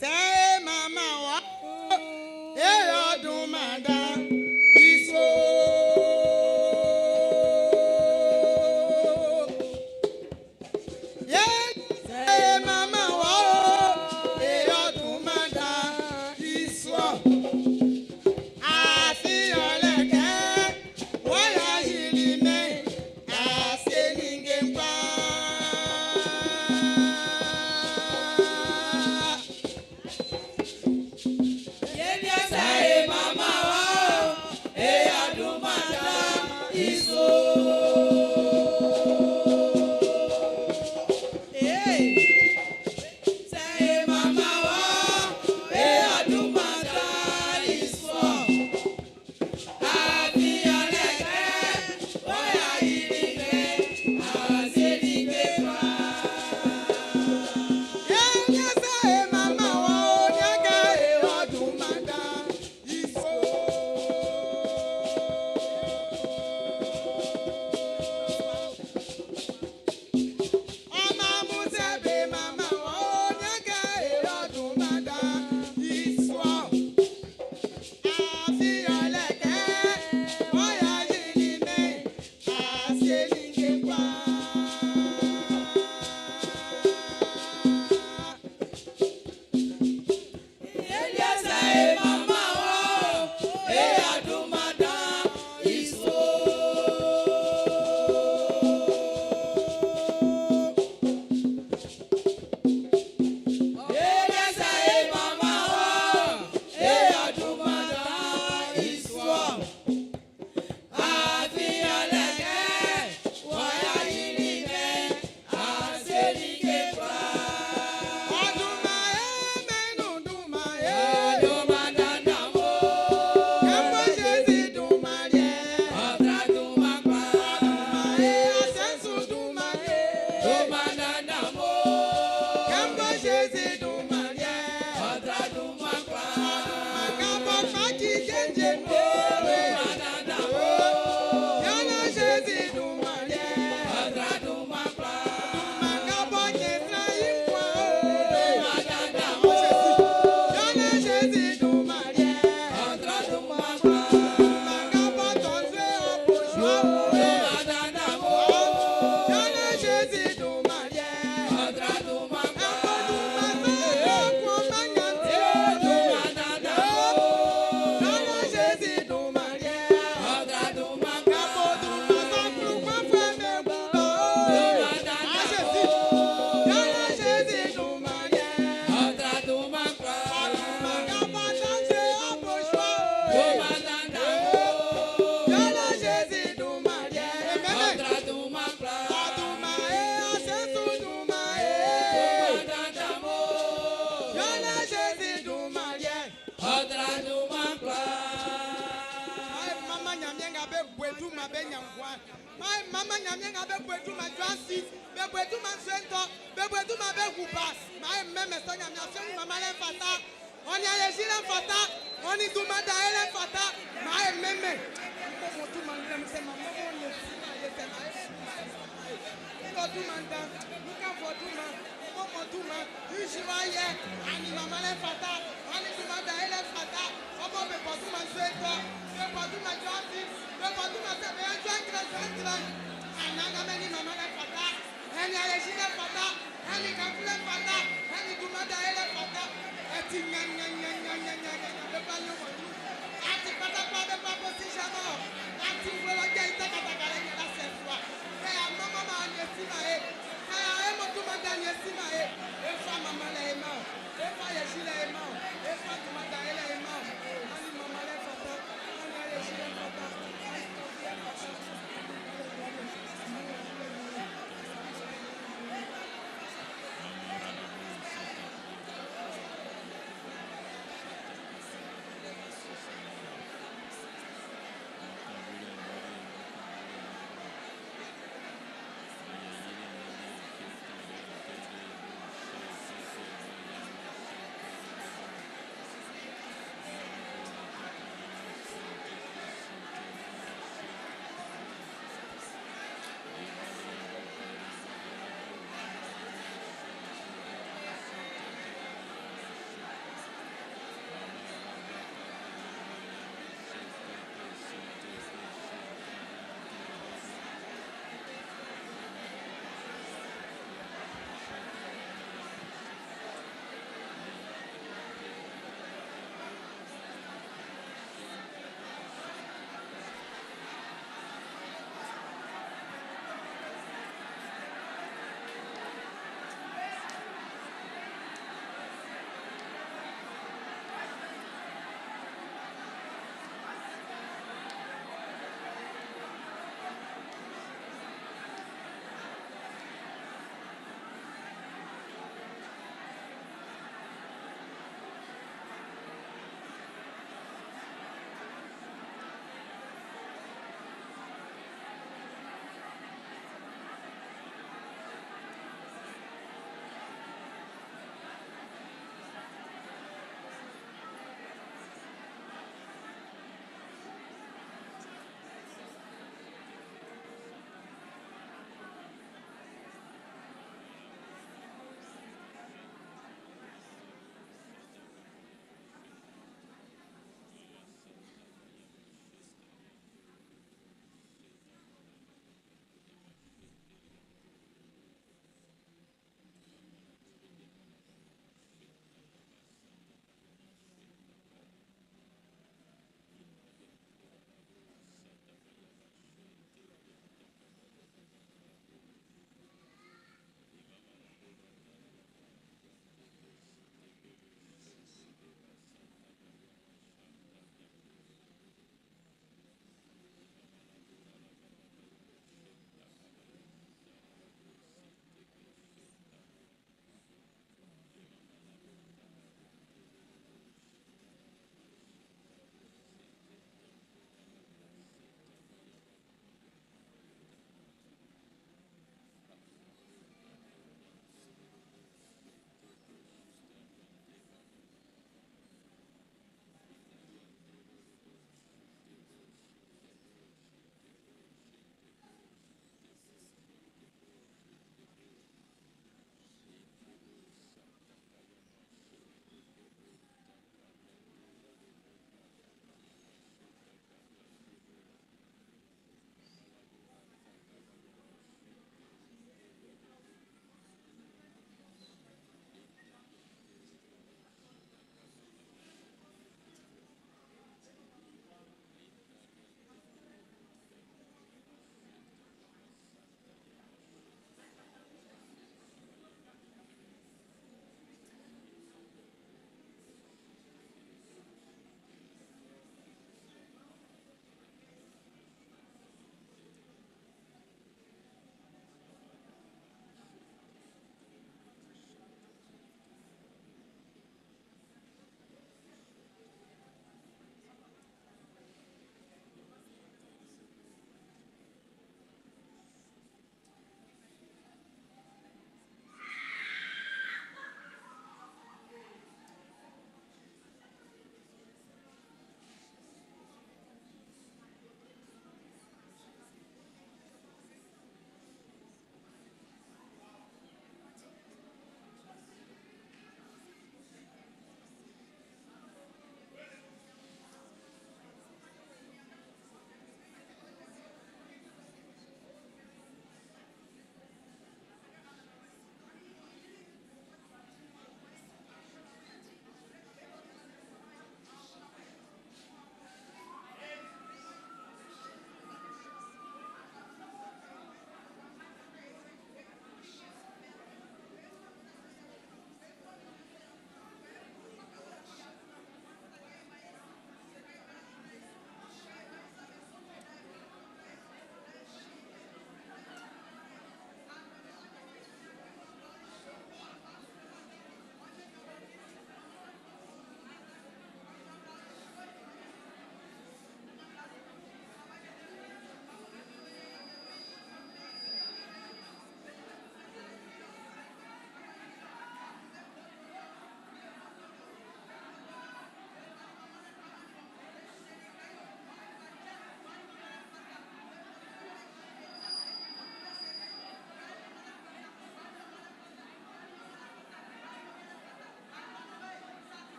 Say mama wa e ọdún mada iso. Ye say mama wa e ọdún mada iso. Àfihàn lẹ̀kẹ́ wọ́n yà yìlì mẹ́ àṣẹ nìgẹ̀ pa.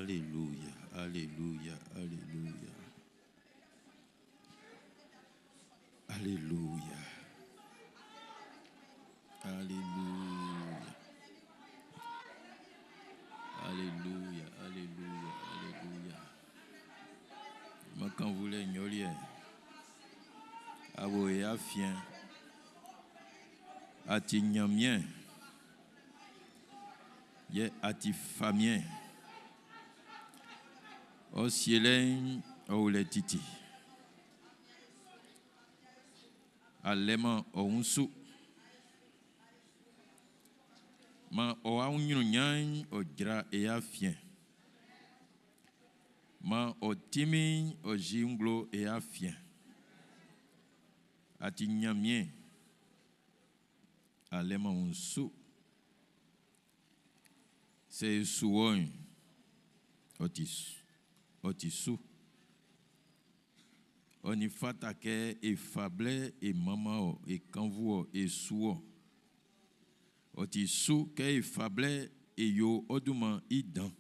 Alléluia, Alléluia, Alléluia. Alléluia. Alléluia. Alléluia, Alléluia, Alléluia. Moi, quand vous voulez, abo e afien ati nyamien ye ati famien o sielen o le titi alema o unsu ma o aunyu nyan o jra e afien ma o timi o jinglo e afien ati nyamien alema unsu se suwon o ti su oni fata ke e fable e mama o e kanvu o e su o o ti su ke e fable e yo oduma idan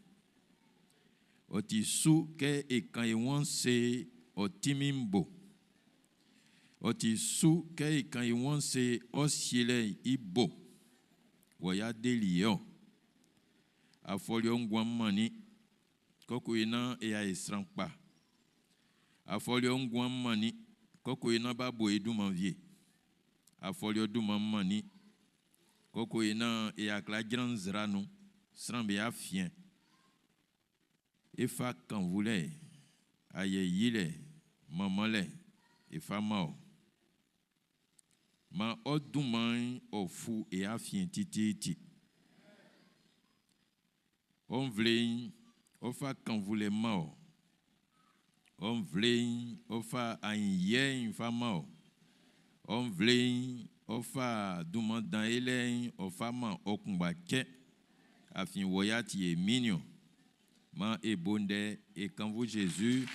o ti su ke e kan e won se o timimbo o ti su ke e kan e won se o siele ibo wo ya deli yo afolio ngwan mani koko ina e ya esran pa afolio ngwan mani koko ina ba bo eduma vie afolio duma mani koko ina e ya kla jran zranu sran be afien e fa kan vule aye yile maman le e fa ma o ma o duma o fu e afien tititi on vle o fa kan vule ma o on vle o fa ayin yen fa ma o on vle o fa duma dan ele o fa ma o kungba ke afin woya ti e mignon ma e bonde e kan vous Jésus.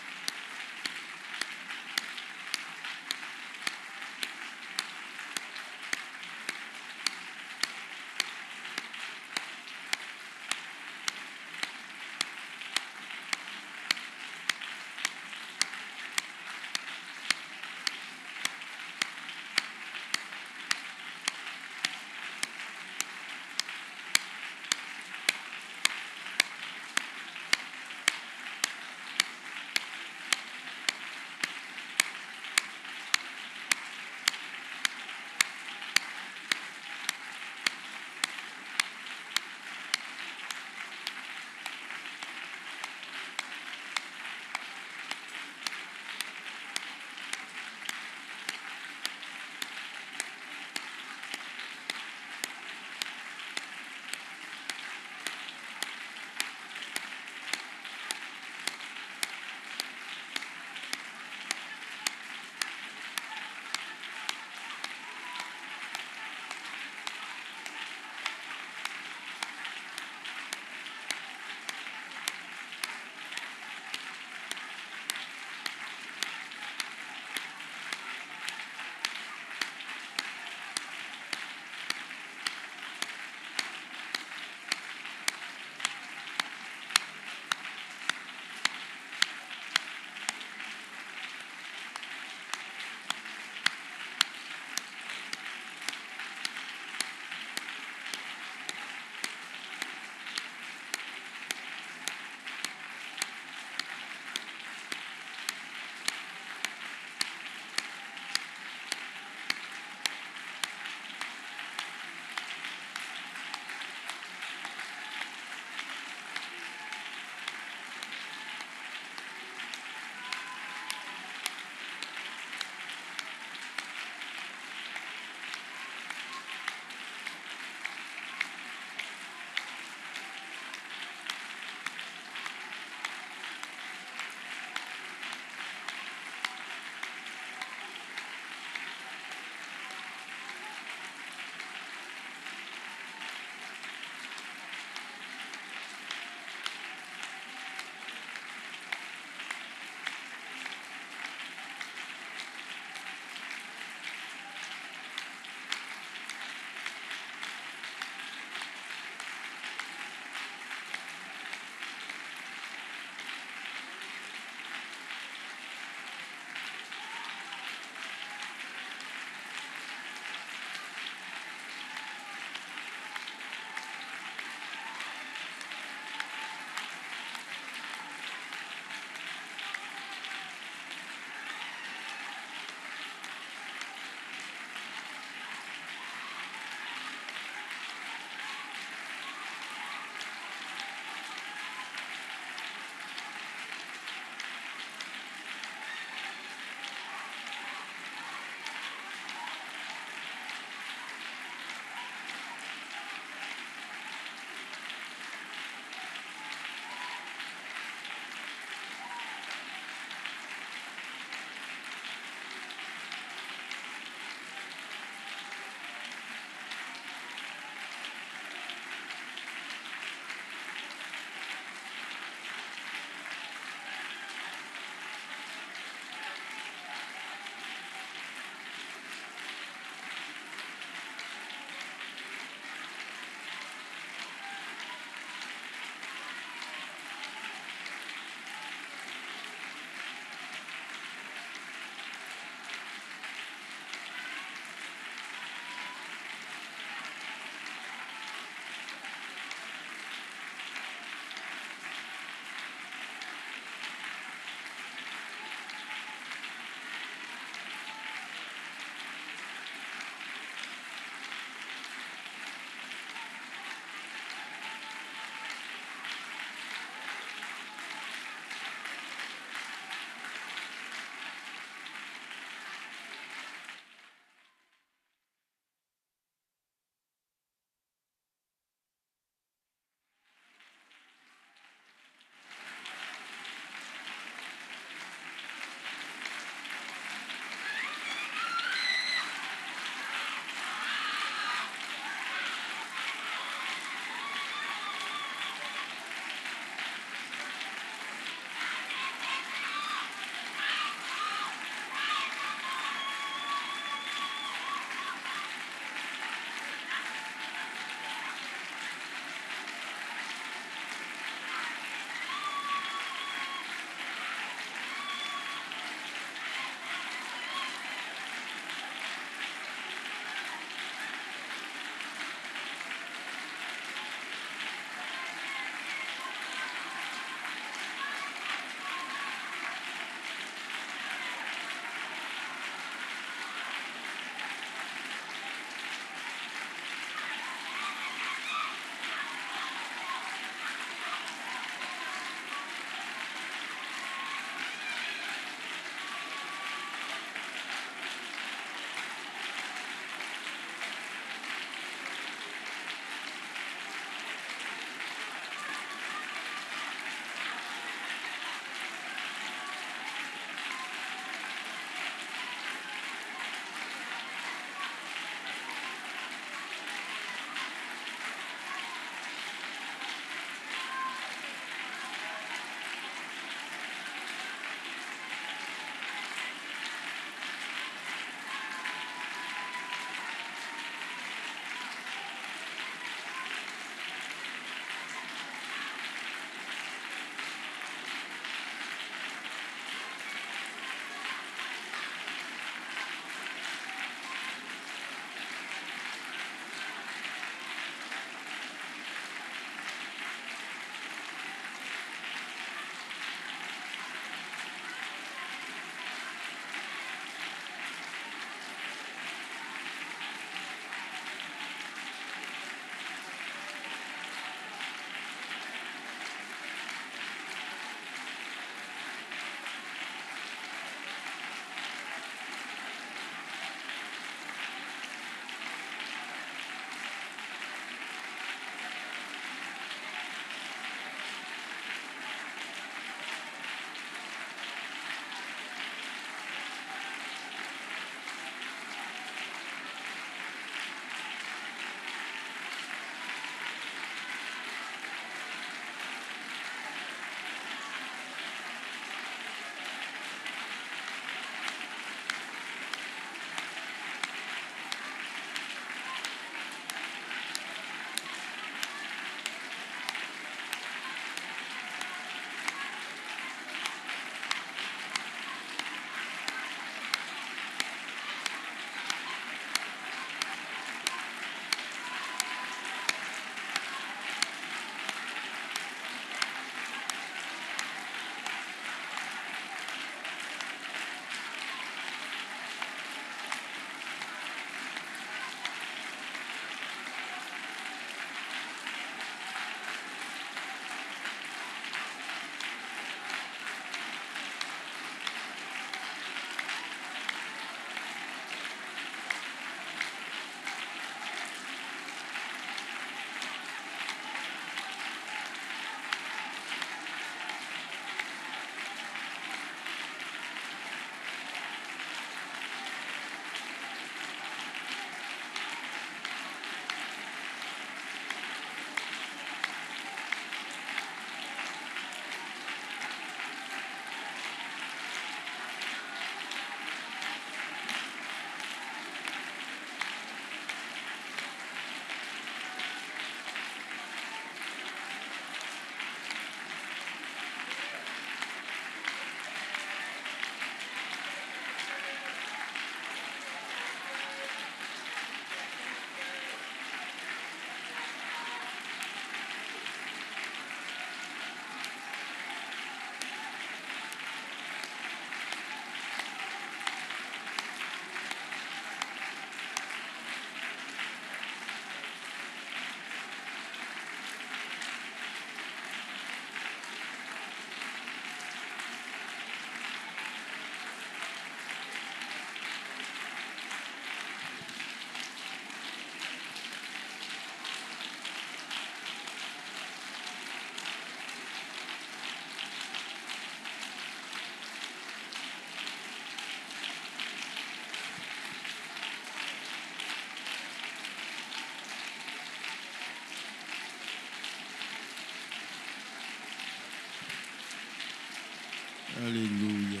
Alléluia.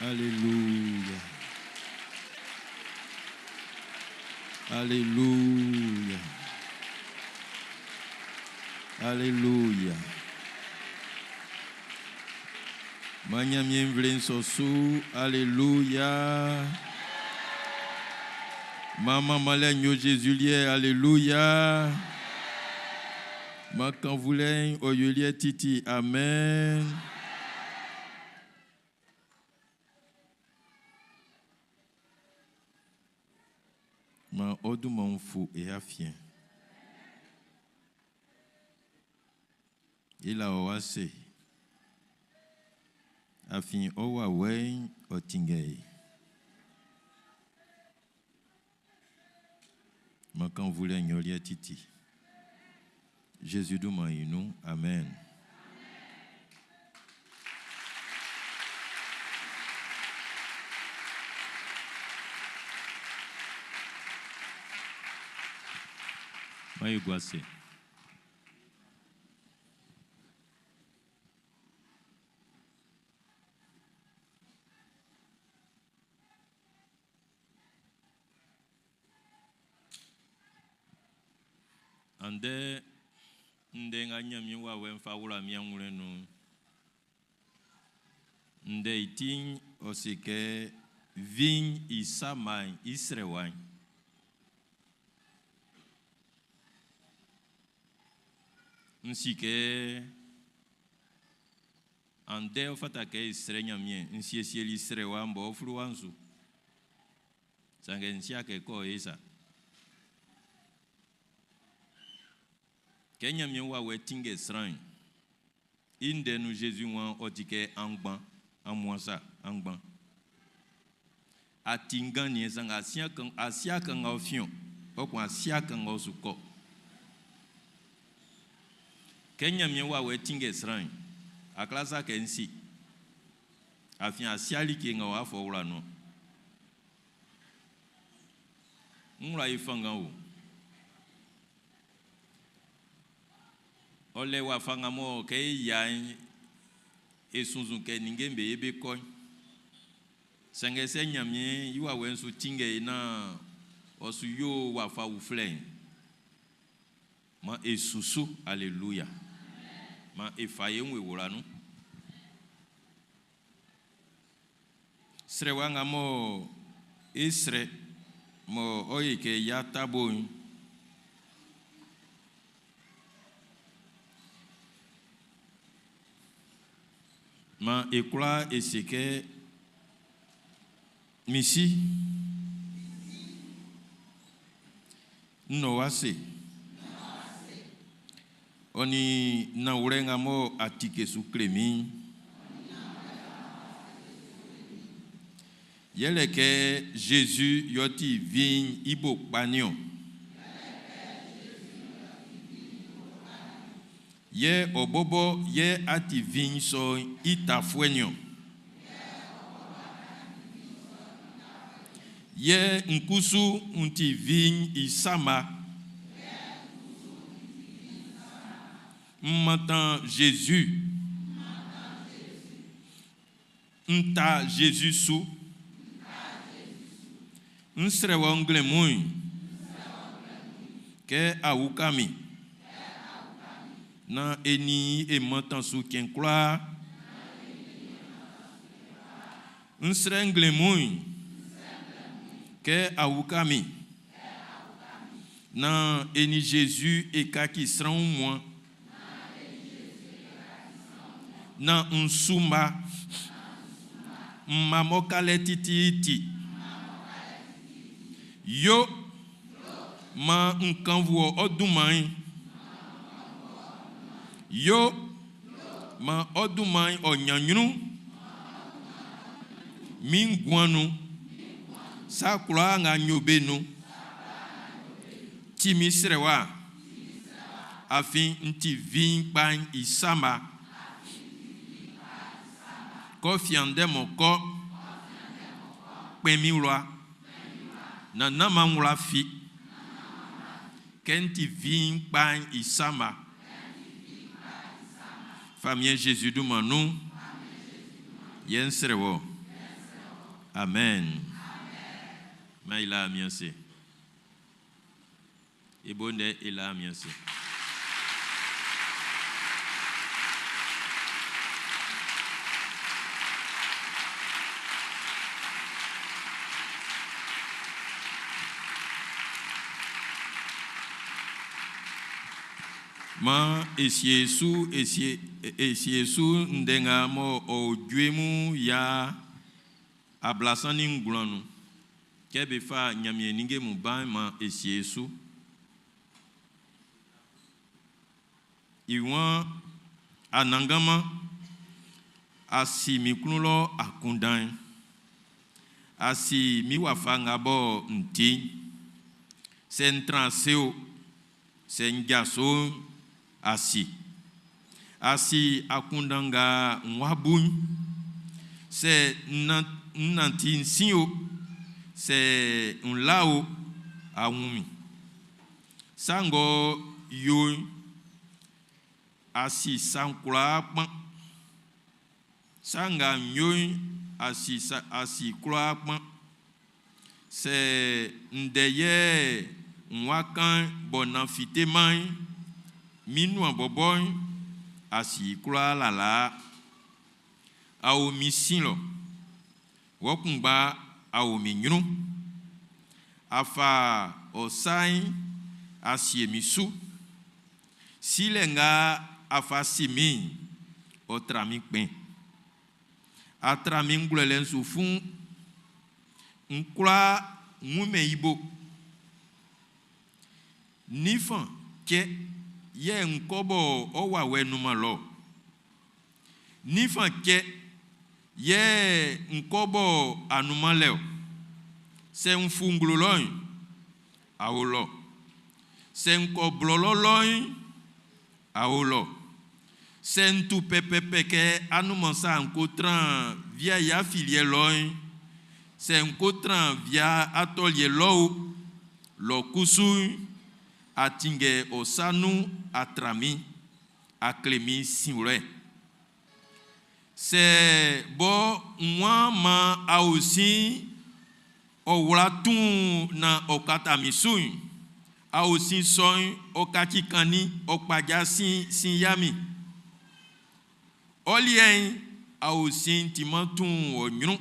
Alléluia. Alléluia. Alléluia. Maan Ɲanmiɛn nvle'n sɔ su. Alléluia. Maan manmanlɛ'n yo Zezi liɛ. Alléluia. Maan kannvunlɛ'n ɔ yo i liɛ titi. Amen. Maan ɔ dunman'n fu e afiɛn. E la ɔ ase, afin ɔ wawɛ'n ɔ tinngɛ e. Maan kannvunlɛ'n yo ɔ liɛ titi. Zezi dunman'n i nun. Amen. Maan e gua ase. Andɛ ndɛ nga Ɲanmiɛn wawɛ'n fa wla min awlɛn nun'n, ndɛ i ti'n ɔ se kɛ viɲ i sama'n i srɛwa'n. N si kɛ andɛ ɔ fata kɛ e srɛ Ɲanmiɛn. N siesieli srɛwa'n bɔ fluwa'n su. Sanngɛ n si'a kɛ kɔ e sa. Kɛ Ɲanmiɛn wawɛ tinngɛ sran'n, i ndɛ nun Zezi waan ɔ ti kɛ aunngban, aunmuan sa, aunngban. A ti nganniɛn sanngɛ a si'a kan, a si'a kan nga ɔ fin-ɔn, kpɔkun a si'a kan nga ɔ su kɔ. Kɛ Ɲanmiɛn wawɛ tinngɛ sran'n, a kwla sa kɛ n si. Afin a si'a like nga w'a fɔ wla nun. N wla e fanngan o. Ɔ lɛ wafa nga mɔ kɛ e yia'n e sunnzun kɛ ninnge'm be ye be kɔ'n. Sanngɛ sɛ Ɲanmiɛn i wawɛ'n su tinngɛ e naan ɔ su yo wafa uflɛ'n, maan e susu. Aleluya. Maan e fa e wun e wla nun. Srɛwa nga mɔ e srɛ mɔ ɔ ye kɛ ya tabo'n, maan e kwlaa e se kɛ, Min Si, n nɔ w'ase, ɔ nin nanwlɛ nga mɔ a tike su kle min'n. Yɛlɛ kɛ Zezi y'ɔ ti viɲ'n i bo kpa niɔn. Yɛ ɔ bɔbɔ yɛ a ti viɲ sɔ'n i tafuɛ niɔn. Yɛ n kusu n ti viɲ i sama. N mantan Zezi. N ta Zezi su. N srɛ wɔ nglɛmun'n kɛ a uka min naan e nin i e mantan su cɛn kwlaa. N srɛ nglɛmun'n kɛ a uka min naan e nin Zezi e kaci sran wunmuan. Naan n su mma, mma m'ɔ ka lɛ tititi. Yo maan n kannvu ɔ ɔ dunman'n. Yo maan ɔ dunman'n ɔ ɲan ɲrun min nguan'n nun, sa kwlaa nga n yo be'n nun. Ti min srɛwa. Afin n ti viɲin kpa'n i sama. Kɔ fia ndɛ mɔ kɔ, kpɛn min wla, naan nán man n wla fi kɛ n ti viɲin kpa'n i sama. Famiɛn Zezi dunman nun, yɛ n srɛ wɔ. Amen. Maan e la Ɲanmiɛn ase. I bo ndɛ e la Ɲanmiɛn ase. Maan e sie e su e sie e sie e su ndɛ nga m'ɔ o Jue Mun 139 nun. Kɛ be fa Ɲanmiɛn ninnge mun ba'n maan e sie e su. I waan, Anannganman, a si min klun lɔ akunndan'n. A si min wafa nga bɔ n ti'n. Sɛ n tran ase o, sɛ n jaso'n, a si. A si akunndan nga n wa bu'n. Sɛ n nanti n sin o, sɛ n la o, a wun min. Sa ng'ɔ yo'n, a si sa'n kwlaa kpan. Sa nga n yo'n, a si sa, a si kwlaa kpan. Sɛ ndɛ yɛ n wa kan'n bɔ nan fite-man'n, mín nuan bɔbɔ'n, a si i kwlaa lalaa. A o min sin lɔ, wɔ kunngba a o min nyrun. A fa ɔ sa'n a sie min su. Silɛ nga a fa si min'n, ɔ tra min kpɛn. A tra min ngwlɛlɛ'n su fuun. N kwlá wunmɛn i bo. Ninfan cɛ yɛ n kɔ bɔ ɔ wawɛ nunman lɔ-ɔ? Ninfan cɛ yɛ n kɔ bɔ a nunman lɛ-ɔ? Sɛ n fu nglo lɔ'n, a o lɔ. Sɛ n kɔ blɔlɔ lɔ'n, a o lɔ. Sɛ n tu pɛpɛpɛ kɛ anunman sa n ko tran wia i afiliɛ lɔ'n, sɛ n ko tran wia atɔliɛ lɔ o, lɔ kusu'n, a tinngɛ ɔ sa nun a tra min, a kle min sinwlɛ. Sɛ bɔ n waan man aosin'n ɔ wla tuun nan ɔ kata min su'n, aosin sɔ'n ɔ kaci kannin ɔ kpaja sin sin yia min. Ɔ liɛ'n, aosin'n timan tuun ɔ nyrun.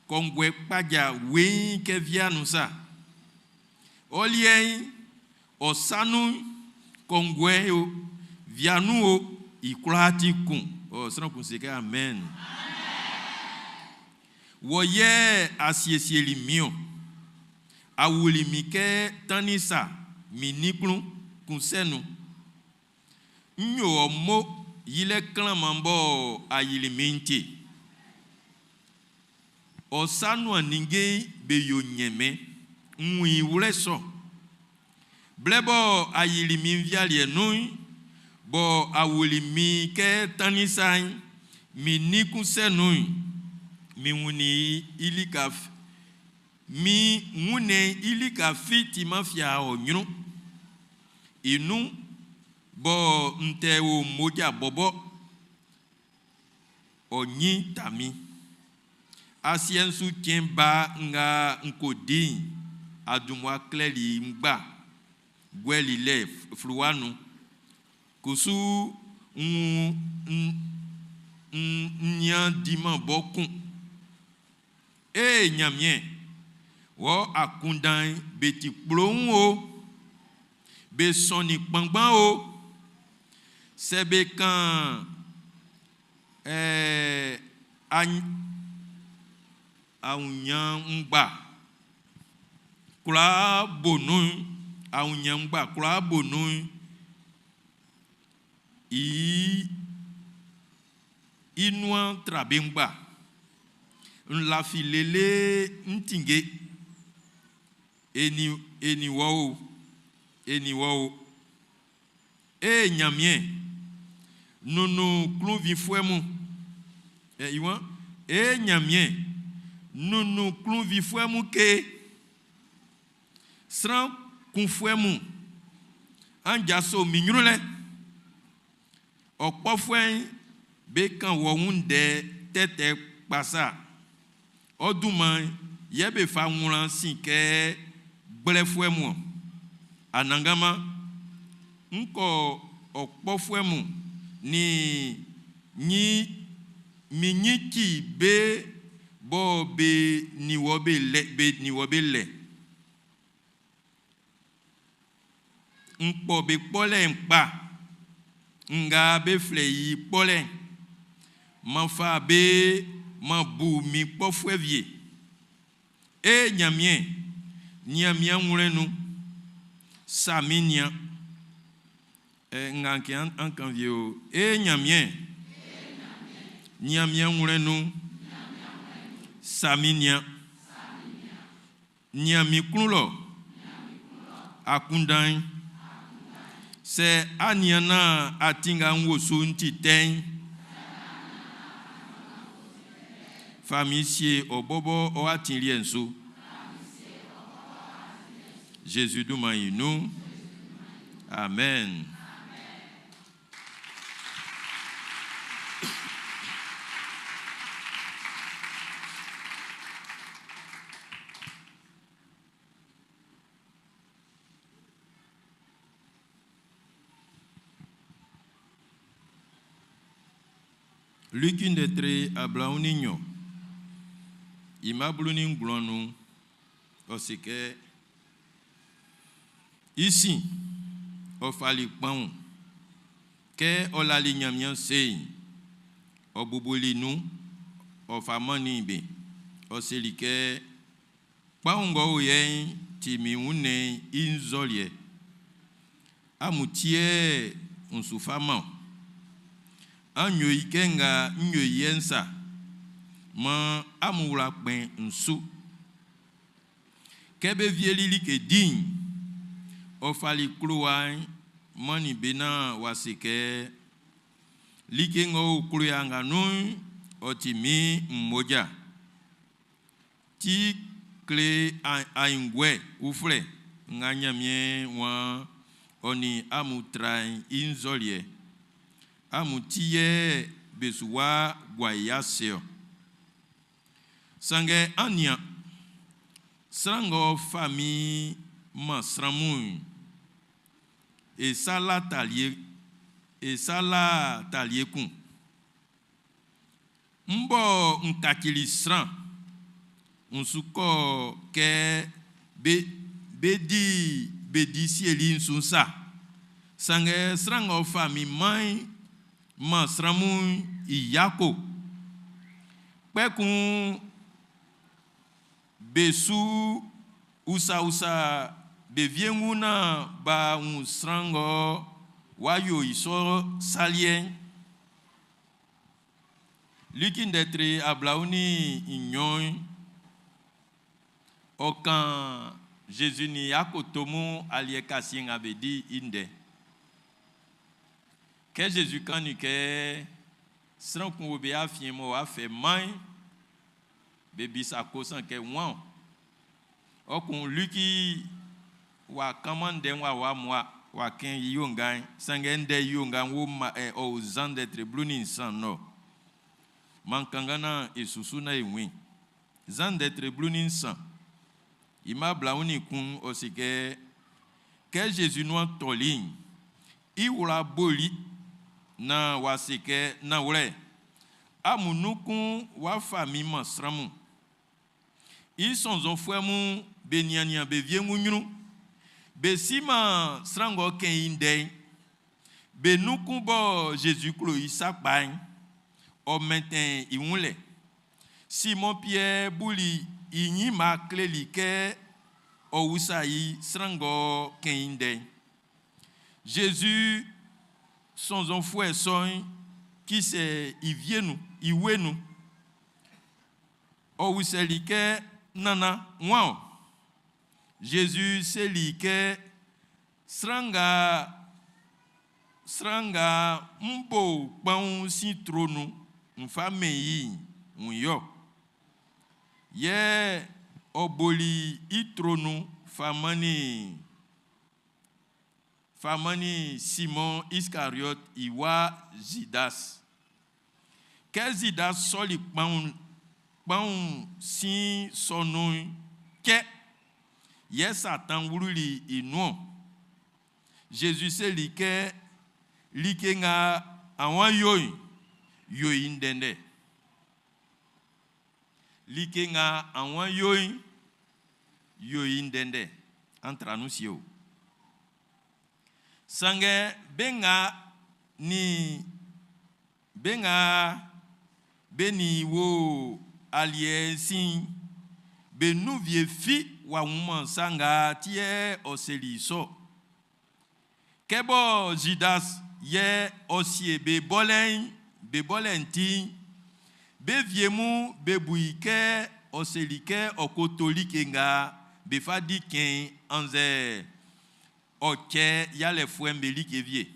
Kɔnguɛ kpaja weiin kɛ wia nun sa. Ɔ liɛ'n, Ɔ sa nun'n, kɔnguɛ o, wia nun o, i kwlaa ti kun. Ɔ, sran kun se kɛ amɛn. Wɔ yɛ a siesieli min-ɔn. A wuli min kɛ tannin sa min nin klun kun sɛ nun. N yo ɔ mo yilɛ klanman bɔ a yili min'n ti. Ɔ sa nuan ninnge'n be yo nyɛnmɛn, n wun i wlɛ sɔ. Blɛ bɔ a yili min nvialiɛ nun'n, bɔ a wuli min kɛ tannin sa'n, min nin kun sɛ nun'n, min wunnin i lika min wunnɛn'n i lika fi timan fiaa ɔ nyrun. I nun bɔ n tɛ o mmoja bɔbɔ ɔ ɲin ta min. Asiɛ'n su cɛn ba nga n ko di'n, a dun mmua klɛli i ngba guɛli lɛ fluwa nun. Kusu nn n nian diman bɔ kun. Ee Ɲanmiɛn, wɔ akunndan'n be ti kploun o, be sɔnnin kpanngban o! Sɛ be kan ɛɛ aunɲan ngba kwlaa bo nun'n, aunɲan ngba kwlaa bo nun'n, i i nuan tra be ngba. N lafi lele n tinnge, e nin e nin wɔ o, e nin wɔ o. Ee Ɲanmiɛn, nunnun klunwifuɛ mun. Ɛ, i waan, Ee Ɲanmiɛn, nunnun klunwifuɛ mun ke! Sran kunfuɛ mun, an jaso min ɲrun lɛ! Ɔ kpɔfuɛ'm be kan wɔ wun ndɛ tɛtɛ kpa sa. Ɔ dunman'n yɛ be fa wlan sin kɛ gblɛfuɛ mun-ɔn. Anannganman, n ʼkɔ ɔ kpɔfuɛ mun nin min nyin ci be bɔ be nin wɔ be lɛ, be nin wɔ be lɛ. N kpɔ be kpɔlɛ'n kpa nga be flɛ i kpɔlɛ'n. M'an fa be m'an bu min kpɔfuɛ wie. Ee Nyanmiɛn, nian min anwlɛn'n nun, sa min nian. Nga kɛ an kan wie o. Ee Nyanmiɛn, nian min anwlɛn'n nun, sa min nian. Nian min klun lɔ akunndan'n. Sɛ a nian naan atin nga n wo su'n ti tɛ'n, fa min sie ɔ bɔbɔ ɔ atin liɛ'n su. Zezi dunman'n i nun. Amen. Liki ndɛ tre 22, i mma 19 nun'n, ɔ se kɛ, I sin, ɔ fali kpanwun. Kɛ ɔ lali Ɲanmiɛn ase'n, ɔ bubuli nun, ɔ fa mannin be. Ɔ seli kɛ, Kpanwun ng'ɔ o yɛ'n ti min wunnɛn'n i nzɔliɛ. Amun ti yɛ n su fa man-ɔn. An yo i kɛ nga n yo i yɛ'n sa, maan amun wla kpɛn n su. Kɛ be wieli like di'n, ɔ fali klowa'n mannin be naan w'a se kɛ, Like ng'ɔ o klowa nga nun'n, ɔ ti min mmoja. Ti kle aenguɛ uflɛ nga Ɲanmiɛn waan ɔ nin amun tra'n i nzɔliɛ. Amun ti yɛ be su wa gua i ase-ɔ. Sanngɛ an nian, sran ng'ɔ fa min man sran mun'n, e sa la talie, e sa la talie kun. M bɔ n kacili sran, n su kɔ kɛ be be di be di sieli'n su'n sa. Sanngɛ sran ng'ɔ fa min man'n man sran mun'n, i yako. Kpɛkun be su usausa be wiengu naan b'a wun sran ng'ɔ wa yo i sɔ sa liɛ'n. Liki ndɛ tre 22, ɔ kan Zezi nin i akoto mun aliɛ kasiɛn nga be di'n i ndɛ. Kɛ Zezi kannin kɛ sran kun wo be afiɛn mɔ w'a fɛ man'n, be bisa kosan kɛ wan-ɔn? Ɔ kun Liki w'a kanman ndɛ'n w'a wɔ amun w'a kɛn i onga'n, sanngɛ ndɛ i onga'n wo ma ɛ ɔ o Zan ndɛ tre 13 nɔ. Man kanngan naan e susu naan e wun i. Zan ndɛ tre 13, i mma 21 ɔ se kɛ, Kɛ Zezi nuan tɔli'n, i wla boli naan w'a se kɛ, ʼNanwlɛ, amun nun kun w'a fa min man sran mun. I sɔnnzɔnfuɛ mun be niannian be wiengu ɲrun. Be siman sran ng'ɔ kɛn i ndɛ'n. Be nun kun bɔ Zezi klo i sa kpa'n, ɔ mɛntɛn i wun lɛ. Simɔn Piɛr buli i nyinma kleli kɛ ɔ usa i sran ng'ɔ kɛn i ndɛ'n. Zezi sɔnnzɔnfuɛ sɔ'n kisɛ i wie nun, i wue nun. Ɔ usɛli kɛ, Nannan, wan-ɔn? Zezi seli i kɛ, Sran nga sran nga m bo kpanwun sin tro nun n fa mɛn i'n, wun i-ɔ. Yɛ ɔ boli i tro nun fa mannin. fa mannin Simɔn Iskariɔt i wa Zidas. Kɛ Zidas sɔli kpanwun kpanwun sin sɔ nun'n cɛ, yɛ Satan wluli i nun-ɔn. Zezi seli kɛ, Like nga a waan yó'n, yo i ndɛndɛ. Like nga a waan yó'n, yo i ndɛndɛ. An tra nun sie o. Sanngɛ be nga nin be nga be nin i wo aliɛ'n sin'n, be nun wie fi w'a wunman sa nga ti yɛ ɔ seli i sɔ. Kɛ bɔ Zidas yɛ ɔ sie be bɔlɛ'n be bɔlɛ'n ti'n, be wie mun be bu i kɛ ɔ seli kɛ ɔ ko to like nga be fa di cɛn'n annzɛ ɔ cɛ yalɛfuɛ'm be like wie.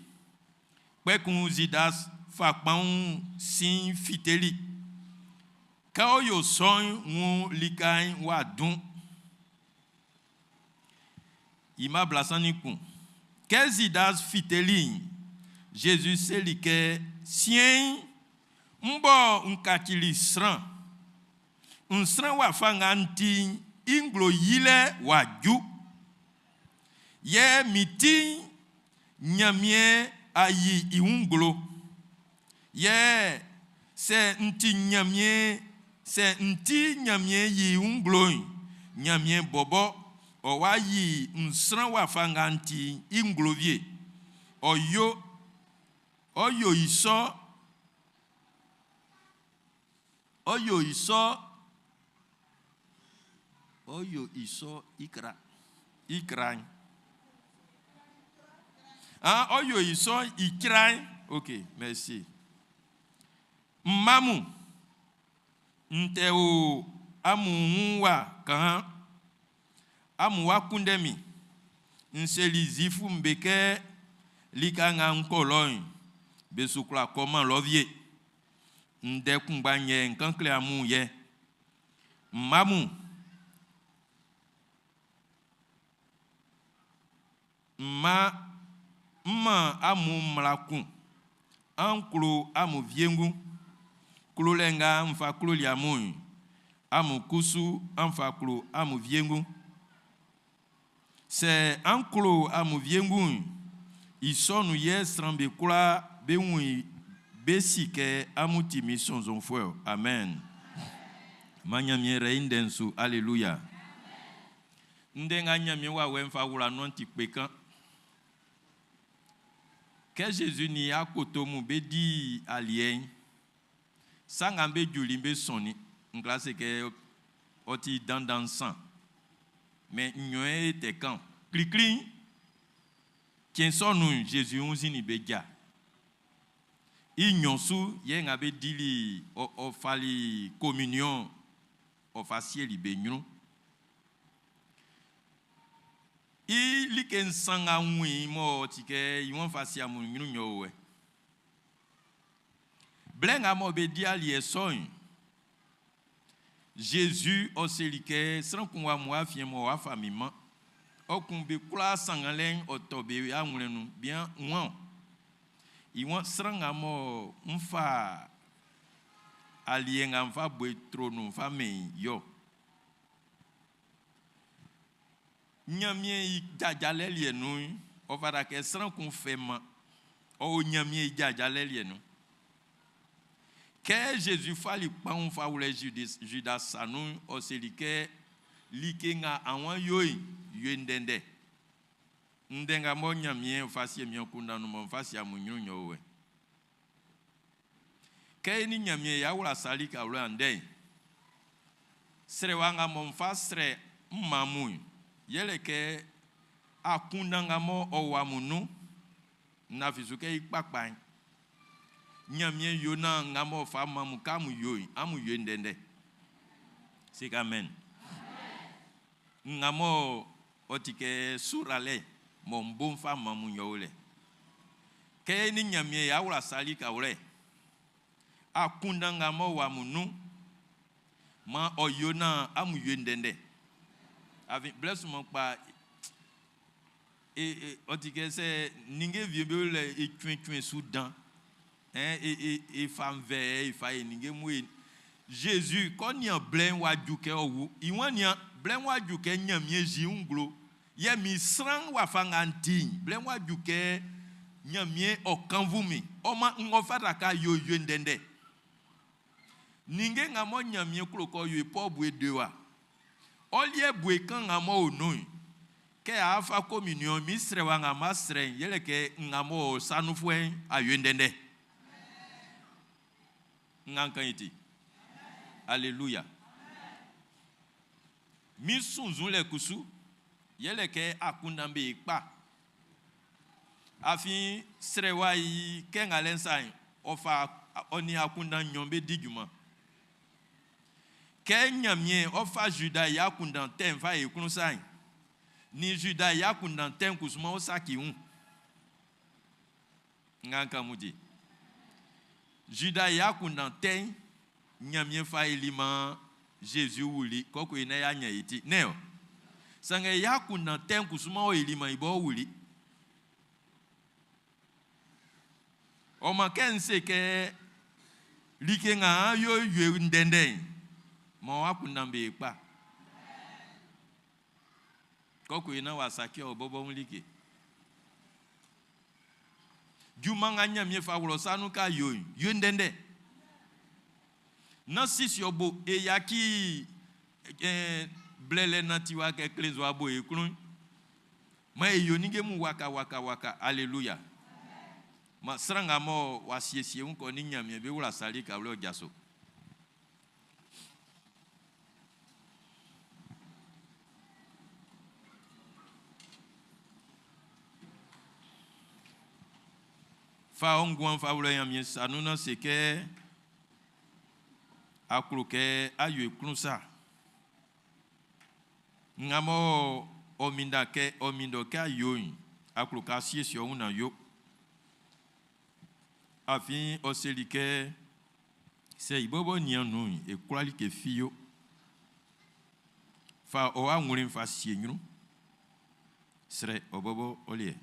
Kpɛkun Zidas fa kpanwun sin'n fiteli. Kɛ ɔ ʼyo sɔ'n wuun lika'n w'a dun. I mma 31. Kɛ Zidas fiteli'n, Zezi seli kɛ, Siɛn'n, m bɔ n kacili sran, n sran wafa nga n ti'n i nglo yilɛ w'a ju. Yɛ min ti'n, Ɲanmiɛn a yi i wun nglo. Yɛ sɛ n ti Ɲanmiɛn, sɛ n ti Ɲanmiɛn yi i wun nglo'n, Ɲanmiɛn bɔbɔ ɔ wá yí n sran wafa nga n ti'n i nglo wie. Ɔ yo, ɔ yo i sɔ, ɔ yo i sɔ, ɔ yo i sɔ ikra, ikra'n. Ah, ɔ yo i sɔ icra'n. Ok, merci. Mma mun, n tɛ o amun wun wa kan. Amun wá kúnndɛ min. N seli Zifu'm be kɛ lika nga n kɔ lɔ'n, be su kwlá kɔman lɔ wie. Ndɛ kunngba'n yɛ n kan kle amun yɛ, Mma mun, mma, m man amun mmla kun, An klo amun wiengu. Klolɛ nga n fa kloli amun'n, amun kusu an fa klo amun wiengu. Sɛ an klo amun wiengu'n, i sɔ'n nun yɛ sran'm be kwlaa bé wún i, bé sí kɛ amun ti min sɔnnzɔnfuɛ-ɔ. Amen. Maan Ɲanmiɛn rɛ i ndɛ'n su. Aleluya. Ndɛ nga Ɲanmiɛn wawɛ'n fa wla nuan'n ti kpe kan. Kɛ Zezi nin i akoto mun bé dí aliɛ'n, sa nga be juli'n be sɔnnin. N kwla se kɛ ɔ ti dandan nsan. Mɛ nɲɔn e tɛ kan. Klikli'n, cɛn sɔ nun'n, Zezi wunnzinnin be ja. I nɲɔn su yɛ nga be dili, ɔ fali kominiɔn ɔ fa sieli be ɲrun. I like nsan nga n wun i m'ɔ ti kɛ i wan fa sie amun ɲrun'n yɛ ɔ o yɛ. Blɛ nga mɔ be di aliɛ sɔ'n, Zezi ɔ seli kɛ, Sran kun wo amun afiɛn mɔ w'a fa min man. Ɔ kun be kwlaa sannganlɛ'n ɔ tɔ be awlɛn nun. Bian wan-ɔn? I waan, Sran nga mɔ n fa aliɛ nga n fa bo e tro nun'n n fa mɛn i'n, yɔ. Ɲanmiɛn i jajalɛ liɛ nun'n, ɔ fata kɛ sran kun fɛ man. Ɔ o Ɲanmiɛn i jajalɛ liɛ nun. Kɛ Zezi fali kpanwun fa wlɛ Zida sa nun'n, ɔ seli kɛ, Like nga an wá yó'n, yo i ndɛndɛ. Ndɛ nga mɔ Ɲanmiɛn fa sie min akunndan nun mɔ n fa sie amun ɲrun'n yɛ ɔ o yɛ. Kɛ e nin Ɲanmiɛn y'a wla sa lika wlɛ andɛ'n, srɛwa nga mɔ n fa srɛ m man amun'n, yɛle kɛ akunndan nga mɔ ɔ o amun nun'n, n lafi su kɛ i kpakpa'n, Ɲanmiɛn yo naan nga m'ɔ fa man amun kɛ amun yo'n, amun yo i ndɛndɛ. Se kɛ amen. Nga mɔ ɔ ti kɛ suralɛ mɔ n bo n fa man amun'n yɛ ɔ o lɛ. Kɛ e nin Ɲanmiɛn y'a wla sa lika wlɛ'n, akunndan nga m'ɔ o amun nun'n, maan ɔ yo naan amun yo i ndɛndɛ. Afin blɛ sunman kpa, E, e, ɔ ti kɛ sɛ ninnge wie be o lɛ e cuɛncuɛn su dan, ɛn, e, e, e fa nvɛɛ, e fa e ninnge mun e. Zezi, kɔ nian blɛ'n w'a ju kɛ ɔ wu. I waan nian, blɛ'n w'a ju kɛ Ɲanmiɛn zi i wun nglo. Yɛ min sran wafa nga n ti'n, blɛ'n w'a ju kɛ Ɲanmiɛn ɔ kannvu min. Ɔ maan ng'ɔ fata kɛ a yo'n, yo i ndɛndɛ. Ninnge nga mɔ Ɲanmiɛn klo kɛ ɔ yo e pɔɔ bue de wa. Ɔ liɛ bue kan nga m'ɔ o nun'n, kɛ a fa ko min niɔn, min srɛwa nga m'a srɛ'n, yɛle kɛ nga m'ɔ o sa nunfuɛ'n, a yo i ndɛndɛ. Nga n kan i ti. Aleluya. Min sunnzunlɛ kusu, yɛle kɛ akunndan be kpa. Afin srɛwa i kɛ ngalɛ'n sa'n, ɔ fa ɔ nin akunndan nɲɔn be di junman. Kɛ Ɲanmiɛn ɔ fa Zida i akunndan tɛ'n fa e klun sa'n, nin Zida i akunndan tɛ'n kusuman ɔ saci wun. Nga n kan mun ti. Zida i akunndan tɛ'n, Ɲanmiɛn fa e li maan Zezi wuli kɔkɔe naan y'a ɲan e ti. Nɛ́n ɔ? Sanngɛ i akunndan tɛ'n kusuman ɔ e li maan i bɔbɔ wuli. Ɔ maan kɛ n se kɛ like nga án yó yo i ndɛndɛ'n, maan ɔ akunndan be kpa. Kɔkɔe naan w'a saci ɔ bɔbɔ wun like. Junman nga Ɲanmiɛn fa wlɔ sa nun kɛ a yo'n, yo i ndɛndɛ. Nán sisi ɔ bo e yaci eh, blɛlɛ nantiwa kɛ klenzua bo e klun'n. Maan e yo ninnge mun waka waka waka. Aleluya. Maan sran nga mɔ w'a siesie wun kɛ ɔ nin Ɲanmiɛn be wla sa likawlɛ ɔ jaso. Fa ɔ nguan'n fa wla Ɲanmiɛn sa nun naan se kɛ a klo kɛ á yó i klun sa. Nga mɔ ɔ minda kɛ ɔ minndɛ kɛ a yo'n, a klo kɛ á síesíe ɔ wun naan yo. Afin ɔ seli kɛ, Sɛ i bɔbɔ nian nun'n, e kwla like fi yo. Fa ɔ awlɛn'n fa sie ɲrun. Srɛ ɔ bɔbɔ ɔ liɛ.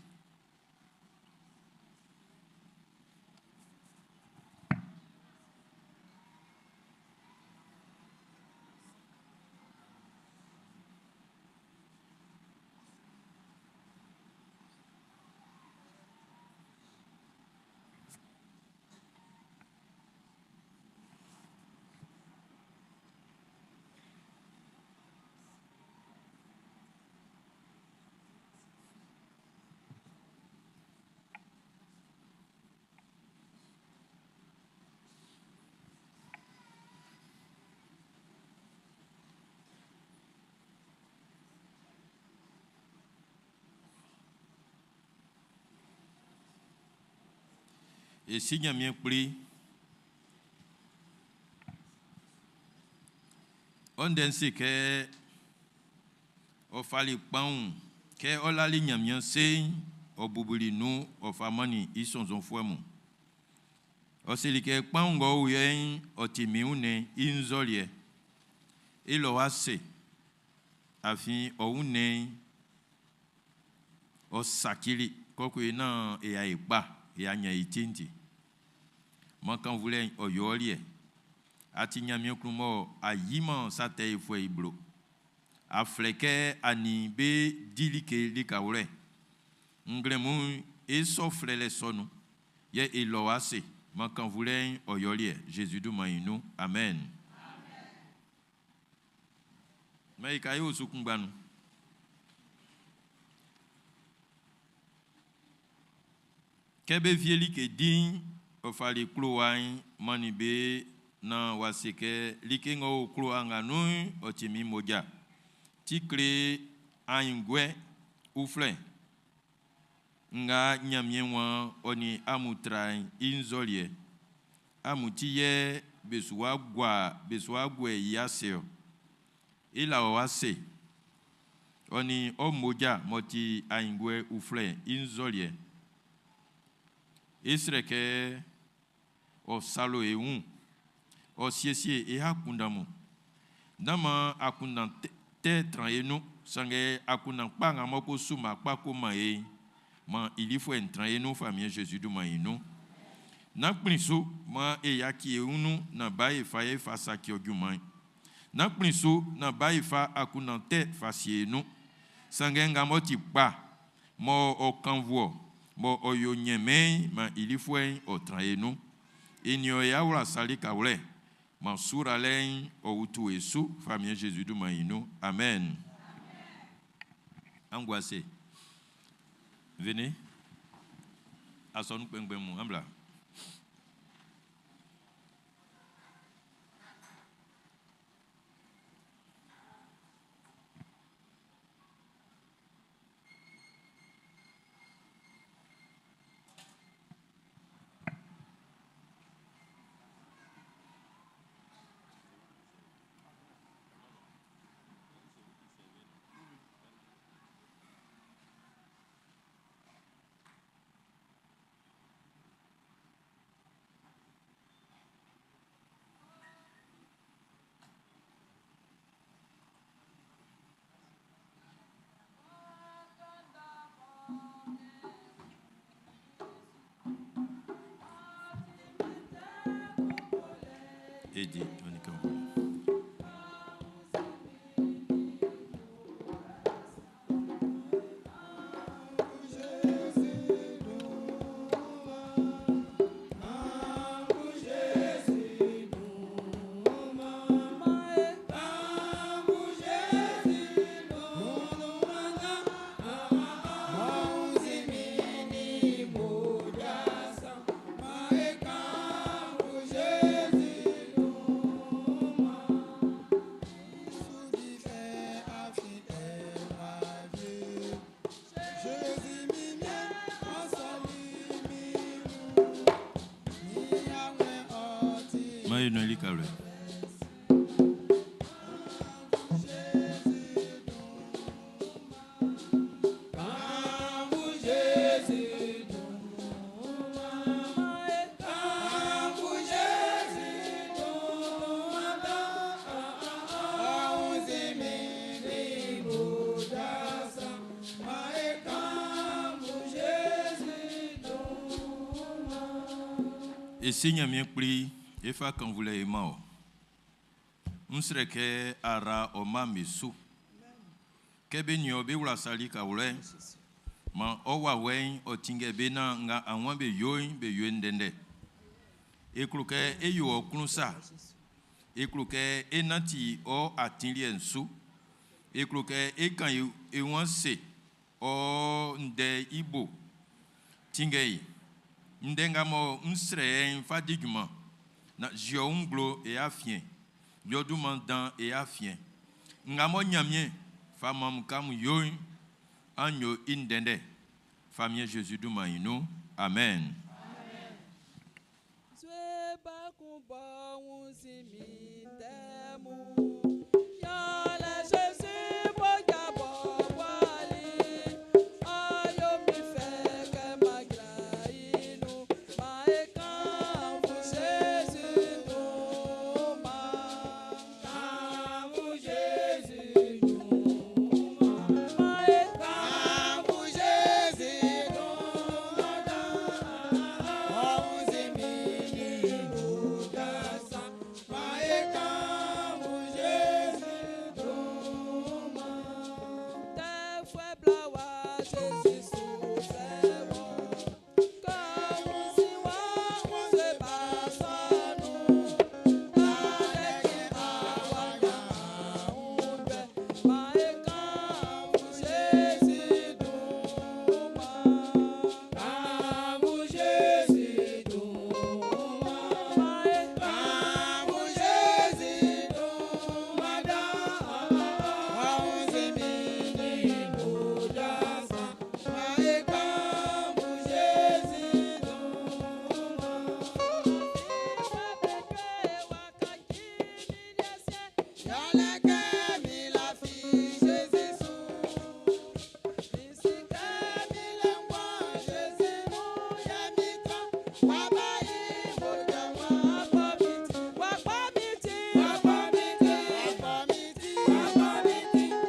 E Si Ɲanmiɛn Kpli, ɔ ndɛ'n se kɛ ɔ fali kpanwun, kɛ ɔ lali Ɲanmiɛn ase'n, ɔ bubuli nun ɔ fa mannin i sɔnnzɔnfuɛ mun. Ɔ seli kɛ, Kpanwun ng'ɔ o yɛ'n, ɔ ti min wunnɛn'n i nzɔliɛ. E la wɔ ase, afin ɔ wunnɛn'n ɔ sacili kɔkɔe naan e a e kpa, e a ɲan e ti'n ti. Man kannvulɛ'n ɔ yo ɔ liɛ. A ti Ɲanmiɛn kun mɔ a yiman sa tɛ yofuɛ'n i blo. A flɛ kɛ a nin be di like likawlɛ. Nglɛmun'n, e sɔ flɛlɛ sɔ nun, yɛ e la wɔ ase. Man kannvulɛ'n ɔ yo ɔ liɛ, Zezi dunman'n i nun. Amen. Maan e ka e osu kunngba nun. Kɛ be wie like di'n, ɔ fali klowa'n mannin be naan w'a se kɛ, Like ng'ɔ o klowa nga nun'n, ɔ ti min mmoja. Ti kle aenguɛ uflɛ nga Ɲanmiɛn waan ɔ nin amun tra'n i nzɔliɛ. Amun ti yɛ be su wa gua be su wa guɛ i ase ɔ. E la ɔ ase, ɔ nin ɔ mmoja m'ɔ ti aenguɛ uflɛ'n i nzɔliɛ. E srɛ kɛ ɔ salo e wun, ɔ siesie e akunndan mun. Nán maan akunndan tɛ. tɛ tran e nun. Sanngɛ akunndan kpa nga m'ɔ ko su mma kpa ko man e'n, maan i lifuɛ'n tran e nun Famiɛn Zezi dunman'n i nun. Nán kplin su maan e yaci e wun nun naan bae fa e fa saci ɔ junman'n. Nán kplin su naan bae fa akunndan tɛ fa sie e nun. Sanngɛ nga m'ɔ ti kpa, mɔ ɔ kannvu ɔ, mɔ ɔ yo ɲɛnmɛn'n, maan i lifuɛ'n ɔ tran e nun. E nin ɔ e awla sa likawlɛ. Maan suralɛ'n ɔ utu e su Famiɛn Zezi dunman'n i nun. Amen. An gua ase. Venez. Asɔnun kpɛnngbɛn mun, an bla. Edi, on est comme Maan e nuan lika wlɛ. E Si Ɲanmiɛn Kpli, e fa kannvulɛ e man ɔ. N srɛ kɛ a ra ɔ mma'm be su. Kɛ be nin ɔ be wla sa likawlɛ'n, maan ɔ wawɛ'n ɔ tinngɛ be naan nga a waan be yo'n, be yo i ndɛndɛ. E klo kɛ é yó ɔ klun sa. E klo kɛ é nánti ɔ atin liɛ'n su. E klo kɛ é kán e wun ase ɔ ndɛ'n i bo. Tinngɛ e. Ndɛ nga mɔ n srɛ'n fa di junman. Naan yi ɔ wun nglo e afiɛn. Yi ɔ dunman dan e afiɛn. Nga mɔ Ɲanmiɛn fa man amun kɛ amun yo'n, an yo i ndɛndɛ. Famiɛn Zezi dunman'n i nun. Amen.
Nzue ba kun b'ɔ wunnzin min tɛ mun. Yɛlɛ Jésus mmoja b'ɔ guali'n. Ɔ yo min fɛ kɛ m'an jran i nun. Maan e kannvun Jésus dunman'n. Kannvun Jésus dunman'n. Maan e kannvun Jésus dunman'n. Ɔ wunnzin min nin mmoja san. Maan e kannvun Jésus dunman'n. Tɛfuɛ bla wa Jésus su flɛ wɔ. Kɛ ɔ wunnzin wɔ nzue ba sɔ'n nun. Alɛ awa ɲan aunjuɛ. Maan e kannvun Jésus dunman'n. Kannvun Jésus dunman'n. Maan e kannvun Jésus dunman'n. Ɔ wunnzin min nin mmoja san. Maan e kannvun Jésus dunman'n. Yɛlɛ kɛ min lafi Jésus su. Min si kɛ min le nguan Jésus nun yɛ min tran. W'a ba i mmoja w'a kpɔ min ti. W'a kpɔ min ti. W'a kpɔ min ti. W'a kpɔ min ti. W'a kpɔ min ti.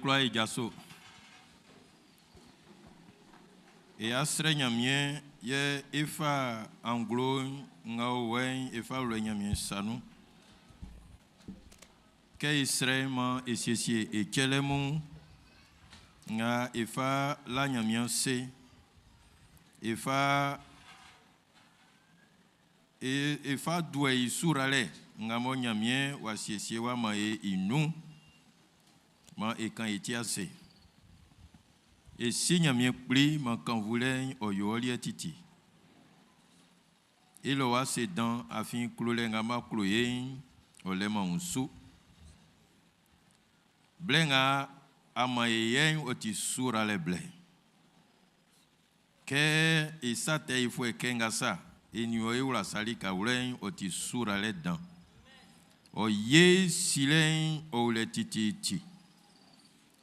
kwlaa e jaso. E asrɛ Ɲanmiɛn yɛ e fa anglo nga o wɛ'n e fa wlɛ Ɲanmiɛn sa nun. Kɛ e srɛ man e siesie e cɛlɛ mun nga e fa la Ɲanmiɛn se, e fa e fa duɛ i suralɛ nga mɔ Ɲanmiɛn w'a siesie w'a man e i nun, man e kan e ti ase. E si Ɲanmiɛn kpli man kannvulɛ'n ɔ yo ɔ liɛ titi. E lɔ wa se dan afin klolɛ nga ma klo ye'n ɔ lɛ man wun su. Blɛ nga a man e yɛ'n ɔ ti suralɛ blɛ. Kɛ e sa tɛ ifuɛ kɛ nga sa, e nin ɔ e wla sali ka wlɛ'n ɔ ti suralɛ dan. Ɔ ye silɛ'n ɔ wlɛ tititi.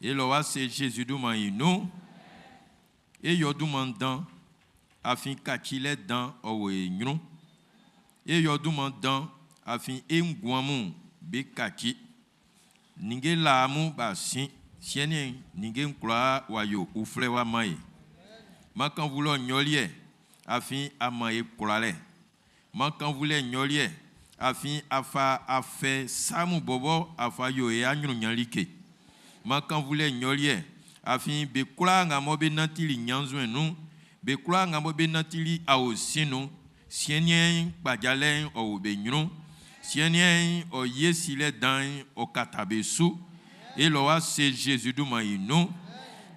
E lɔ wa se Jésus dunman i nun. E yɔ dunman dan, afin kacilɛ dan ɔ wɔ e ɲrun. E yɔ dunman dan, afin e nguan mun be kaci. Ninnge laa mun b'a sin, siɛn'n ninnge'n kwlaa w'a yo uflɛ w'a man e. Man kannvulɔ nyɔliɛ, afin a man e kwlalɛ. Man kannvulɛ nyɔliɛ, afin a fa afɛ sa mun bɔbɔ a fa yo e anyrunnyan like. Man kannvulɛ nyɔliɛ, afin be kwlaa nga mɔ be nantili ɲannzuɛn nun, be kwlaa nga mɔ be nantili aosin nun, siɛn'n kpajalɛ'n ɔ wo be ɲrun. Siɛn'n ɔ ye silɛ dan'n ɔ kata be su. E lɔ wa se Jésus dunman i nun.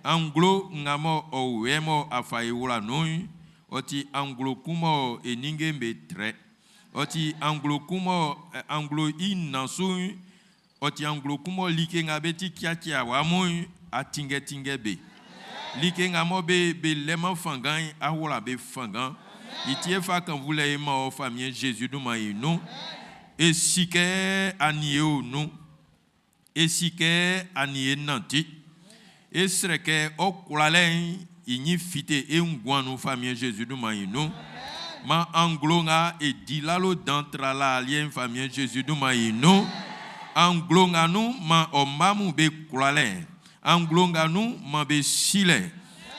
Anglo nga mɔ ɔ wɛ mɔ a fa e wla nun'n, ɔ ti anglo kun mɔ e ninnge'm be trɛ. Ɔ ti anglo kun mɔ anglo i nnan su'n, ɔ ti anglo kun mɔ like nga be ti kiakia wa mun a tinngɛtinngɛ be. Like nga mɔ be lɛman fanngan'n, a wla be fanngan. I ti e fa kannvulɛ e ma ɔ famiɛn Jésus dunman i nun. E si kɛ a nin e o nun. E si kɛ a nin e nanti. E srɛ kɛ ɔ kwlalɛ'n i ɲin fite e nguan nun famiɛn Jésus dunman i nun. Man anglo nga e di lalo dan tra laa liɛ'n famiɛn Jésus dunman i nun. Anglo nga nun man ɔ mma mun be kwlalɛ. Anglo nga nun man be silɛ.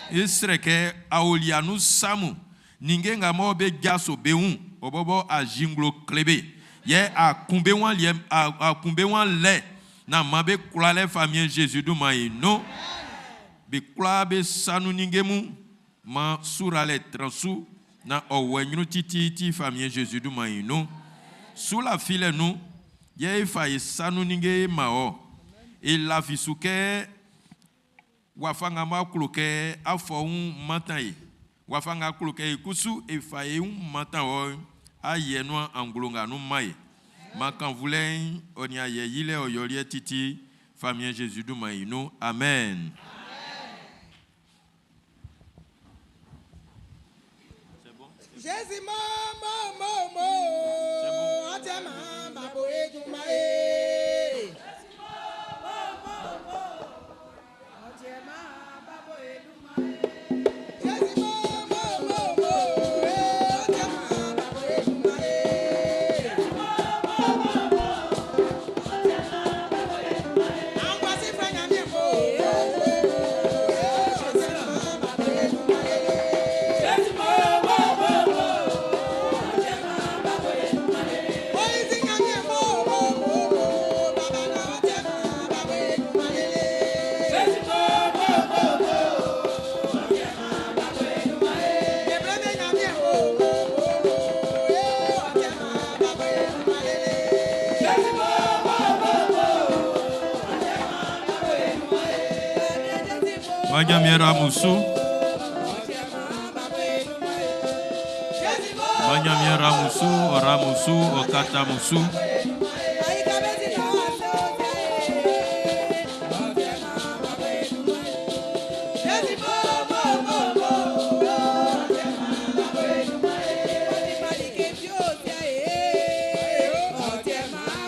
E srɛ kɛ aolia nun sa mun, ninnge nga mɔ be jaso be wun, ɔ bɔbɔ a zi nglo kle be. Yɛ a kun be wan liɛ, a kun be wan lɛ, na man be kwlalɛ famiɛn Jésus dunman i nun. Be kwlaa be sa nun ninnge mun, man suralɛ tran su, na ɔ wɔ ɲrun tititi famiɛn Jésus dunman i nun. Su lafilɛ nun, yɛ e fa e sa nun ninnge ma ɔ. E lafi su kɛ wafa nga ma klo kɛ afɔ wun mantan e. Wafa nga klo kɛ e kusu e fa e wun mantan ɔ, a yɛ nuan anglo nga nun man e. Man kannvulɛ'n ɔ nin ayɛ yilɛ ɔ yɔliɛ titi famiɛn Jésus dunman i nun. Amen.
Jésus mo mo mo mo ɔtɛ ma babo eduma ye. Jésus mo mo mo mo ɔtɛ ma babo eduma ye. Angbasi fɛ Ɲanmiɛn mo mo mo ɔtɛ ma babo eduma ye. Moïse Ɲanmiɛn mo mo mo mo baba na ɔtɛ ma babo eduma ye. Ebrebe Ɲanmiɛn mo mo mo mo ɔtɛ ma babo eduma ye.
Manyamie Ramusu. Manyamie Ramusu, Ramusu, Okatamusu.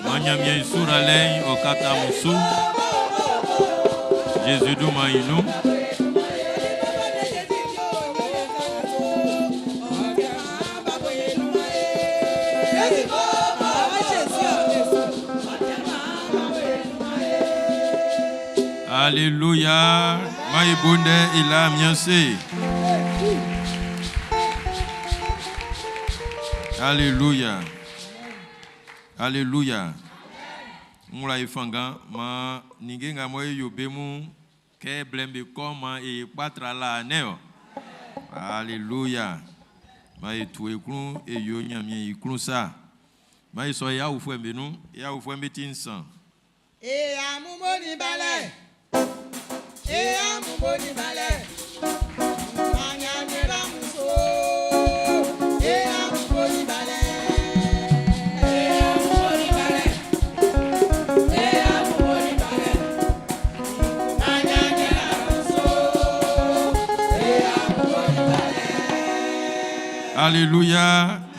Manyamie Suralɛn, Okatamusu. Jésus dunman i nun. Alléluia. Maïbonde et la miancé. Alléluia. Alléluia. Ngula ifanga ma ninge nga mo yo bemu ke blembe koma e patra la ne Alléluia. Ma e tu ekrun e yo nyamie ikrun sa. Ma e so ya ufo mbenu, ya ufo mbeti nsan.
E amumoni balẹ̀. E amumoni balẹ̀. Manyamira muso. E amumoni balẹ̀. E amumoni balẹ̀. E amumoni balẹ̀. Manyamira muso. E amumoni balẹ̀.
Alléluia.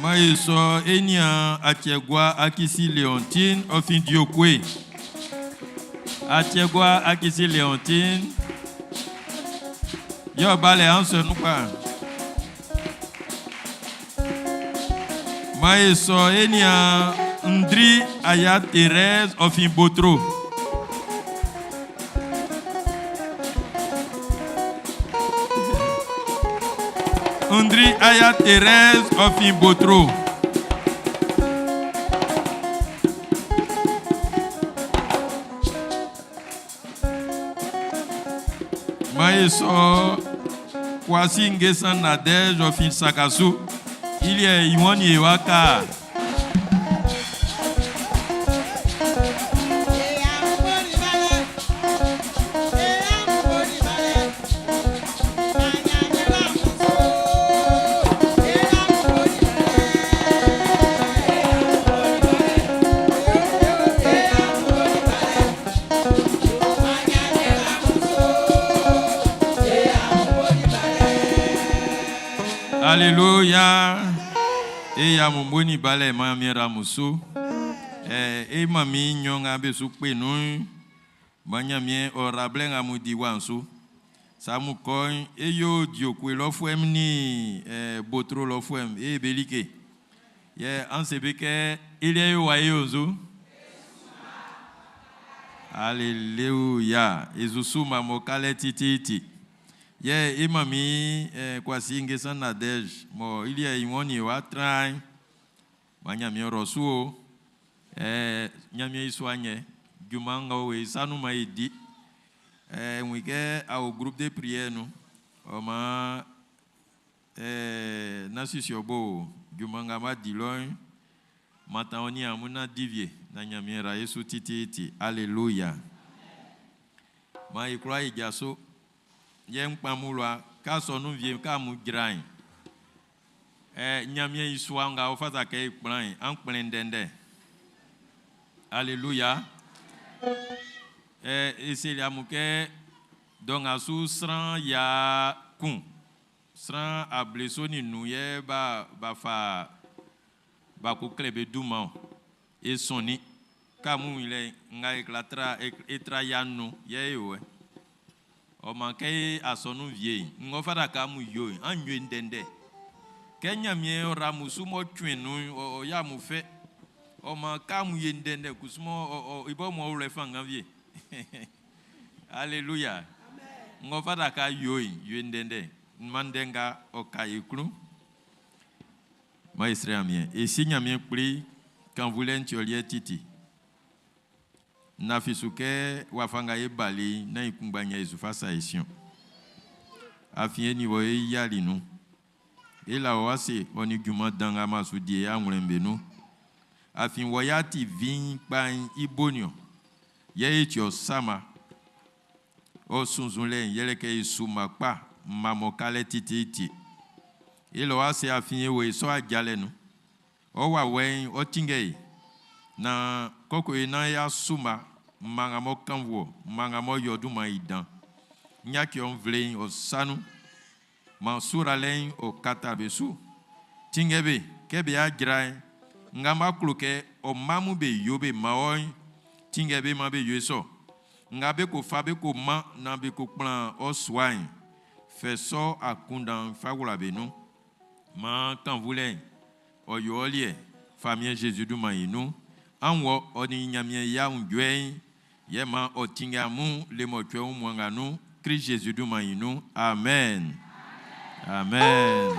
Ma e so enia atiegwa akisi Leontine ofin diokwe. Atiegwa akisi Leontine. Yo bale anse nukpa. Ma e so enia Ndri Aya Thérèse ofin Botro. Ndri Aya Thérèse ofin Botro. Maïso Kwasi Ngesan Nadège ofin Sakasu. Il y a Iwani Ewaka.
E amumoni balẹ̀. E amumoni balẹ̀. Manyamira muso. E amumoni balẹ̀. E amumoni balẹ̀. Manyamira muso. E amumoni balẹ̀.
Alléluia. E ya mumboni bale ma miera musu. Eh e mami nyonga be su penu. Manya mie orable nga mudi wansu. Samu koin e yo diokwe lofwem ni eh botro lofwem e belike. Ye ansebeke ile yo wa yozu. Alléluia. Ezusuma mokale tititi. Ye e mami eh kwasi ngesan nadej mo ile iwoni wa try. Manya mi rosuo. Eh nyamie iswanye jumanga we sanu maidi. Eh wike au groupe de prière nous. Oma eh nasisiobo jumanga ma dilon mataoni amuna divie na nyamie ra Yesu tititi. Alléluia. Ma ikura ijaso ye nkpamulwa ka sonu vie ka mu jran. Eh nyamie iswanga ofata ke ikplan an kplen dende. Alléluia. Eh eseli amuke donc asu sran ya kun. Sran ableso ni nu ye ba ba fa ba ko klebe duma e soni kamu ile nga eklatra etra ya nu ye yo e. O manke asonu vie ngo fara kamu yo an nyo ndende. Kenya mie ramusu mo twenu o ya mu fe. O ma kamu ye ndende kusumo o ibo mo re fa nga vie. Alléluia. Ngo fara ka yo yo ndende. Mandenga o ka ekru. Ma Israël mien. Et si nyamien pli quand vous l'entiolie titi. Nafisuke wafanga ye bali na ikumbanya izufa sa ision. Afie ni wo ye yali nu. E la wase oni juma danga masu die ya nglembe nu. Afin wo ya ti vin pan ibonio. Ye etio sama. O sunzun le yeleke isuma pa mamokale titi ti. E la wase afin we so ajale nu. O wa wen o tinge na koko na ya suma manga mo kanwo manga mo yodu ma idan nyaki on vlein o sanu mansura len o katabesu tingebe kebe ya jrai ngamba kluke o mamu be yobe maoy tingebe ma be yeso ngabe ko fa be ko ma na be ko plan o soin feso akundan fa wula be nu ma kan vule o yolie famille Jésus du ma inu anwo oni nyamie ya unjwe Yɛ maan ɔ tinngɛ amun lemɔcuɛ wunmuan nga nun, Klist Zezi dunman'n i nun. Amen. Amen.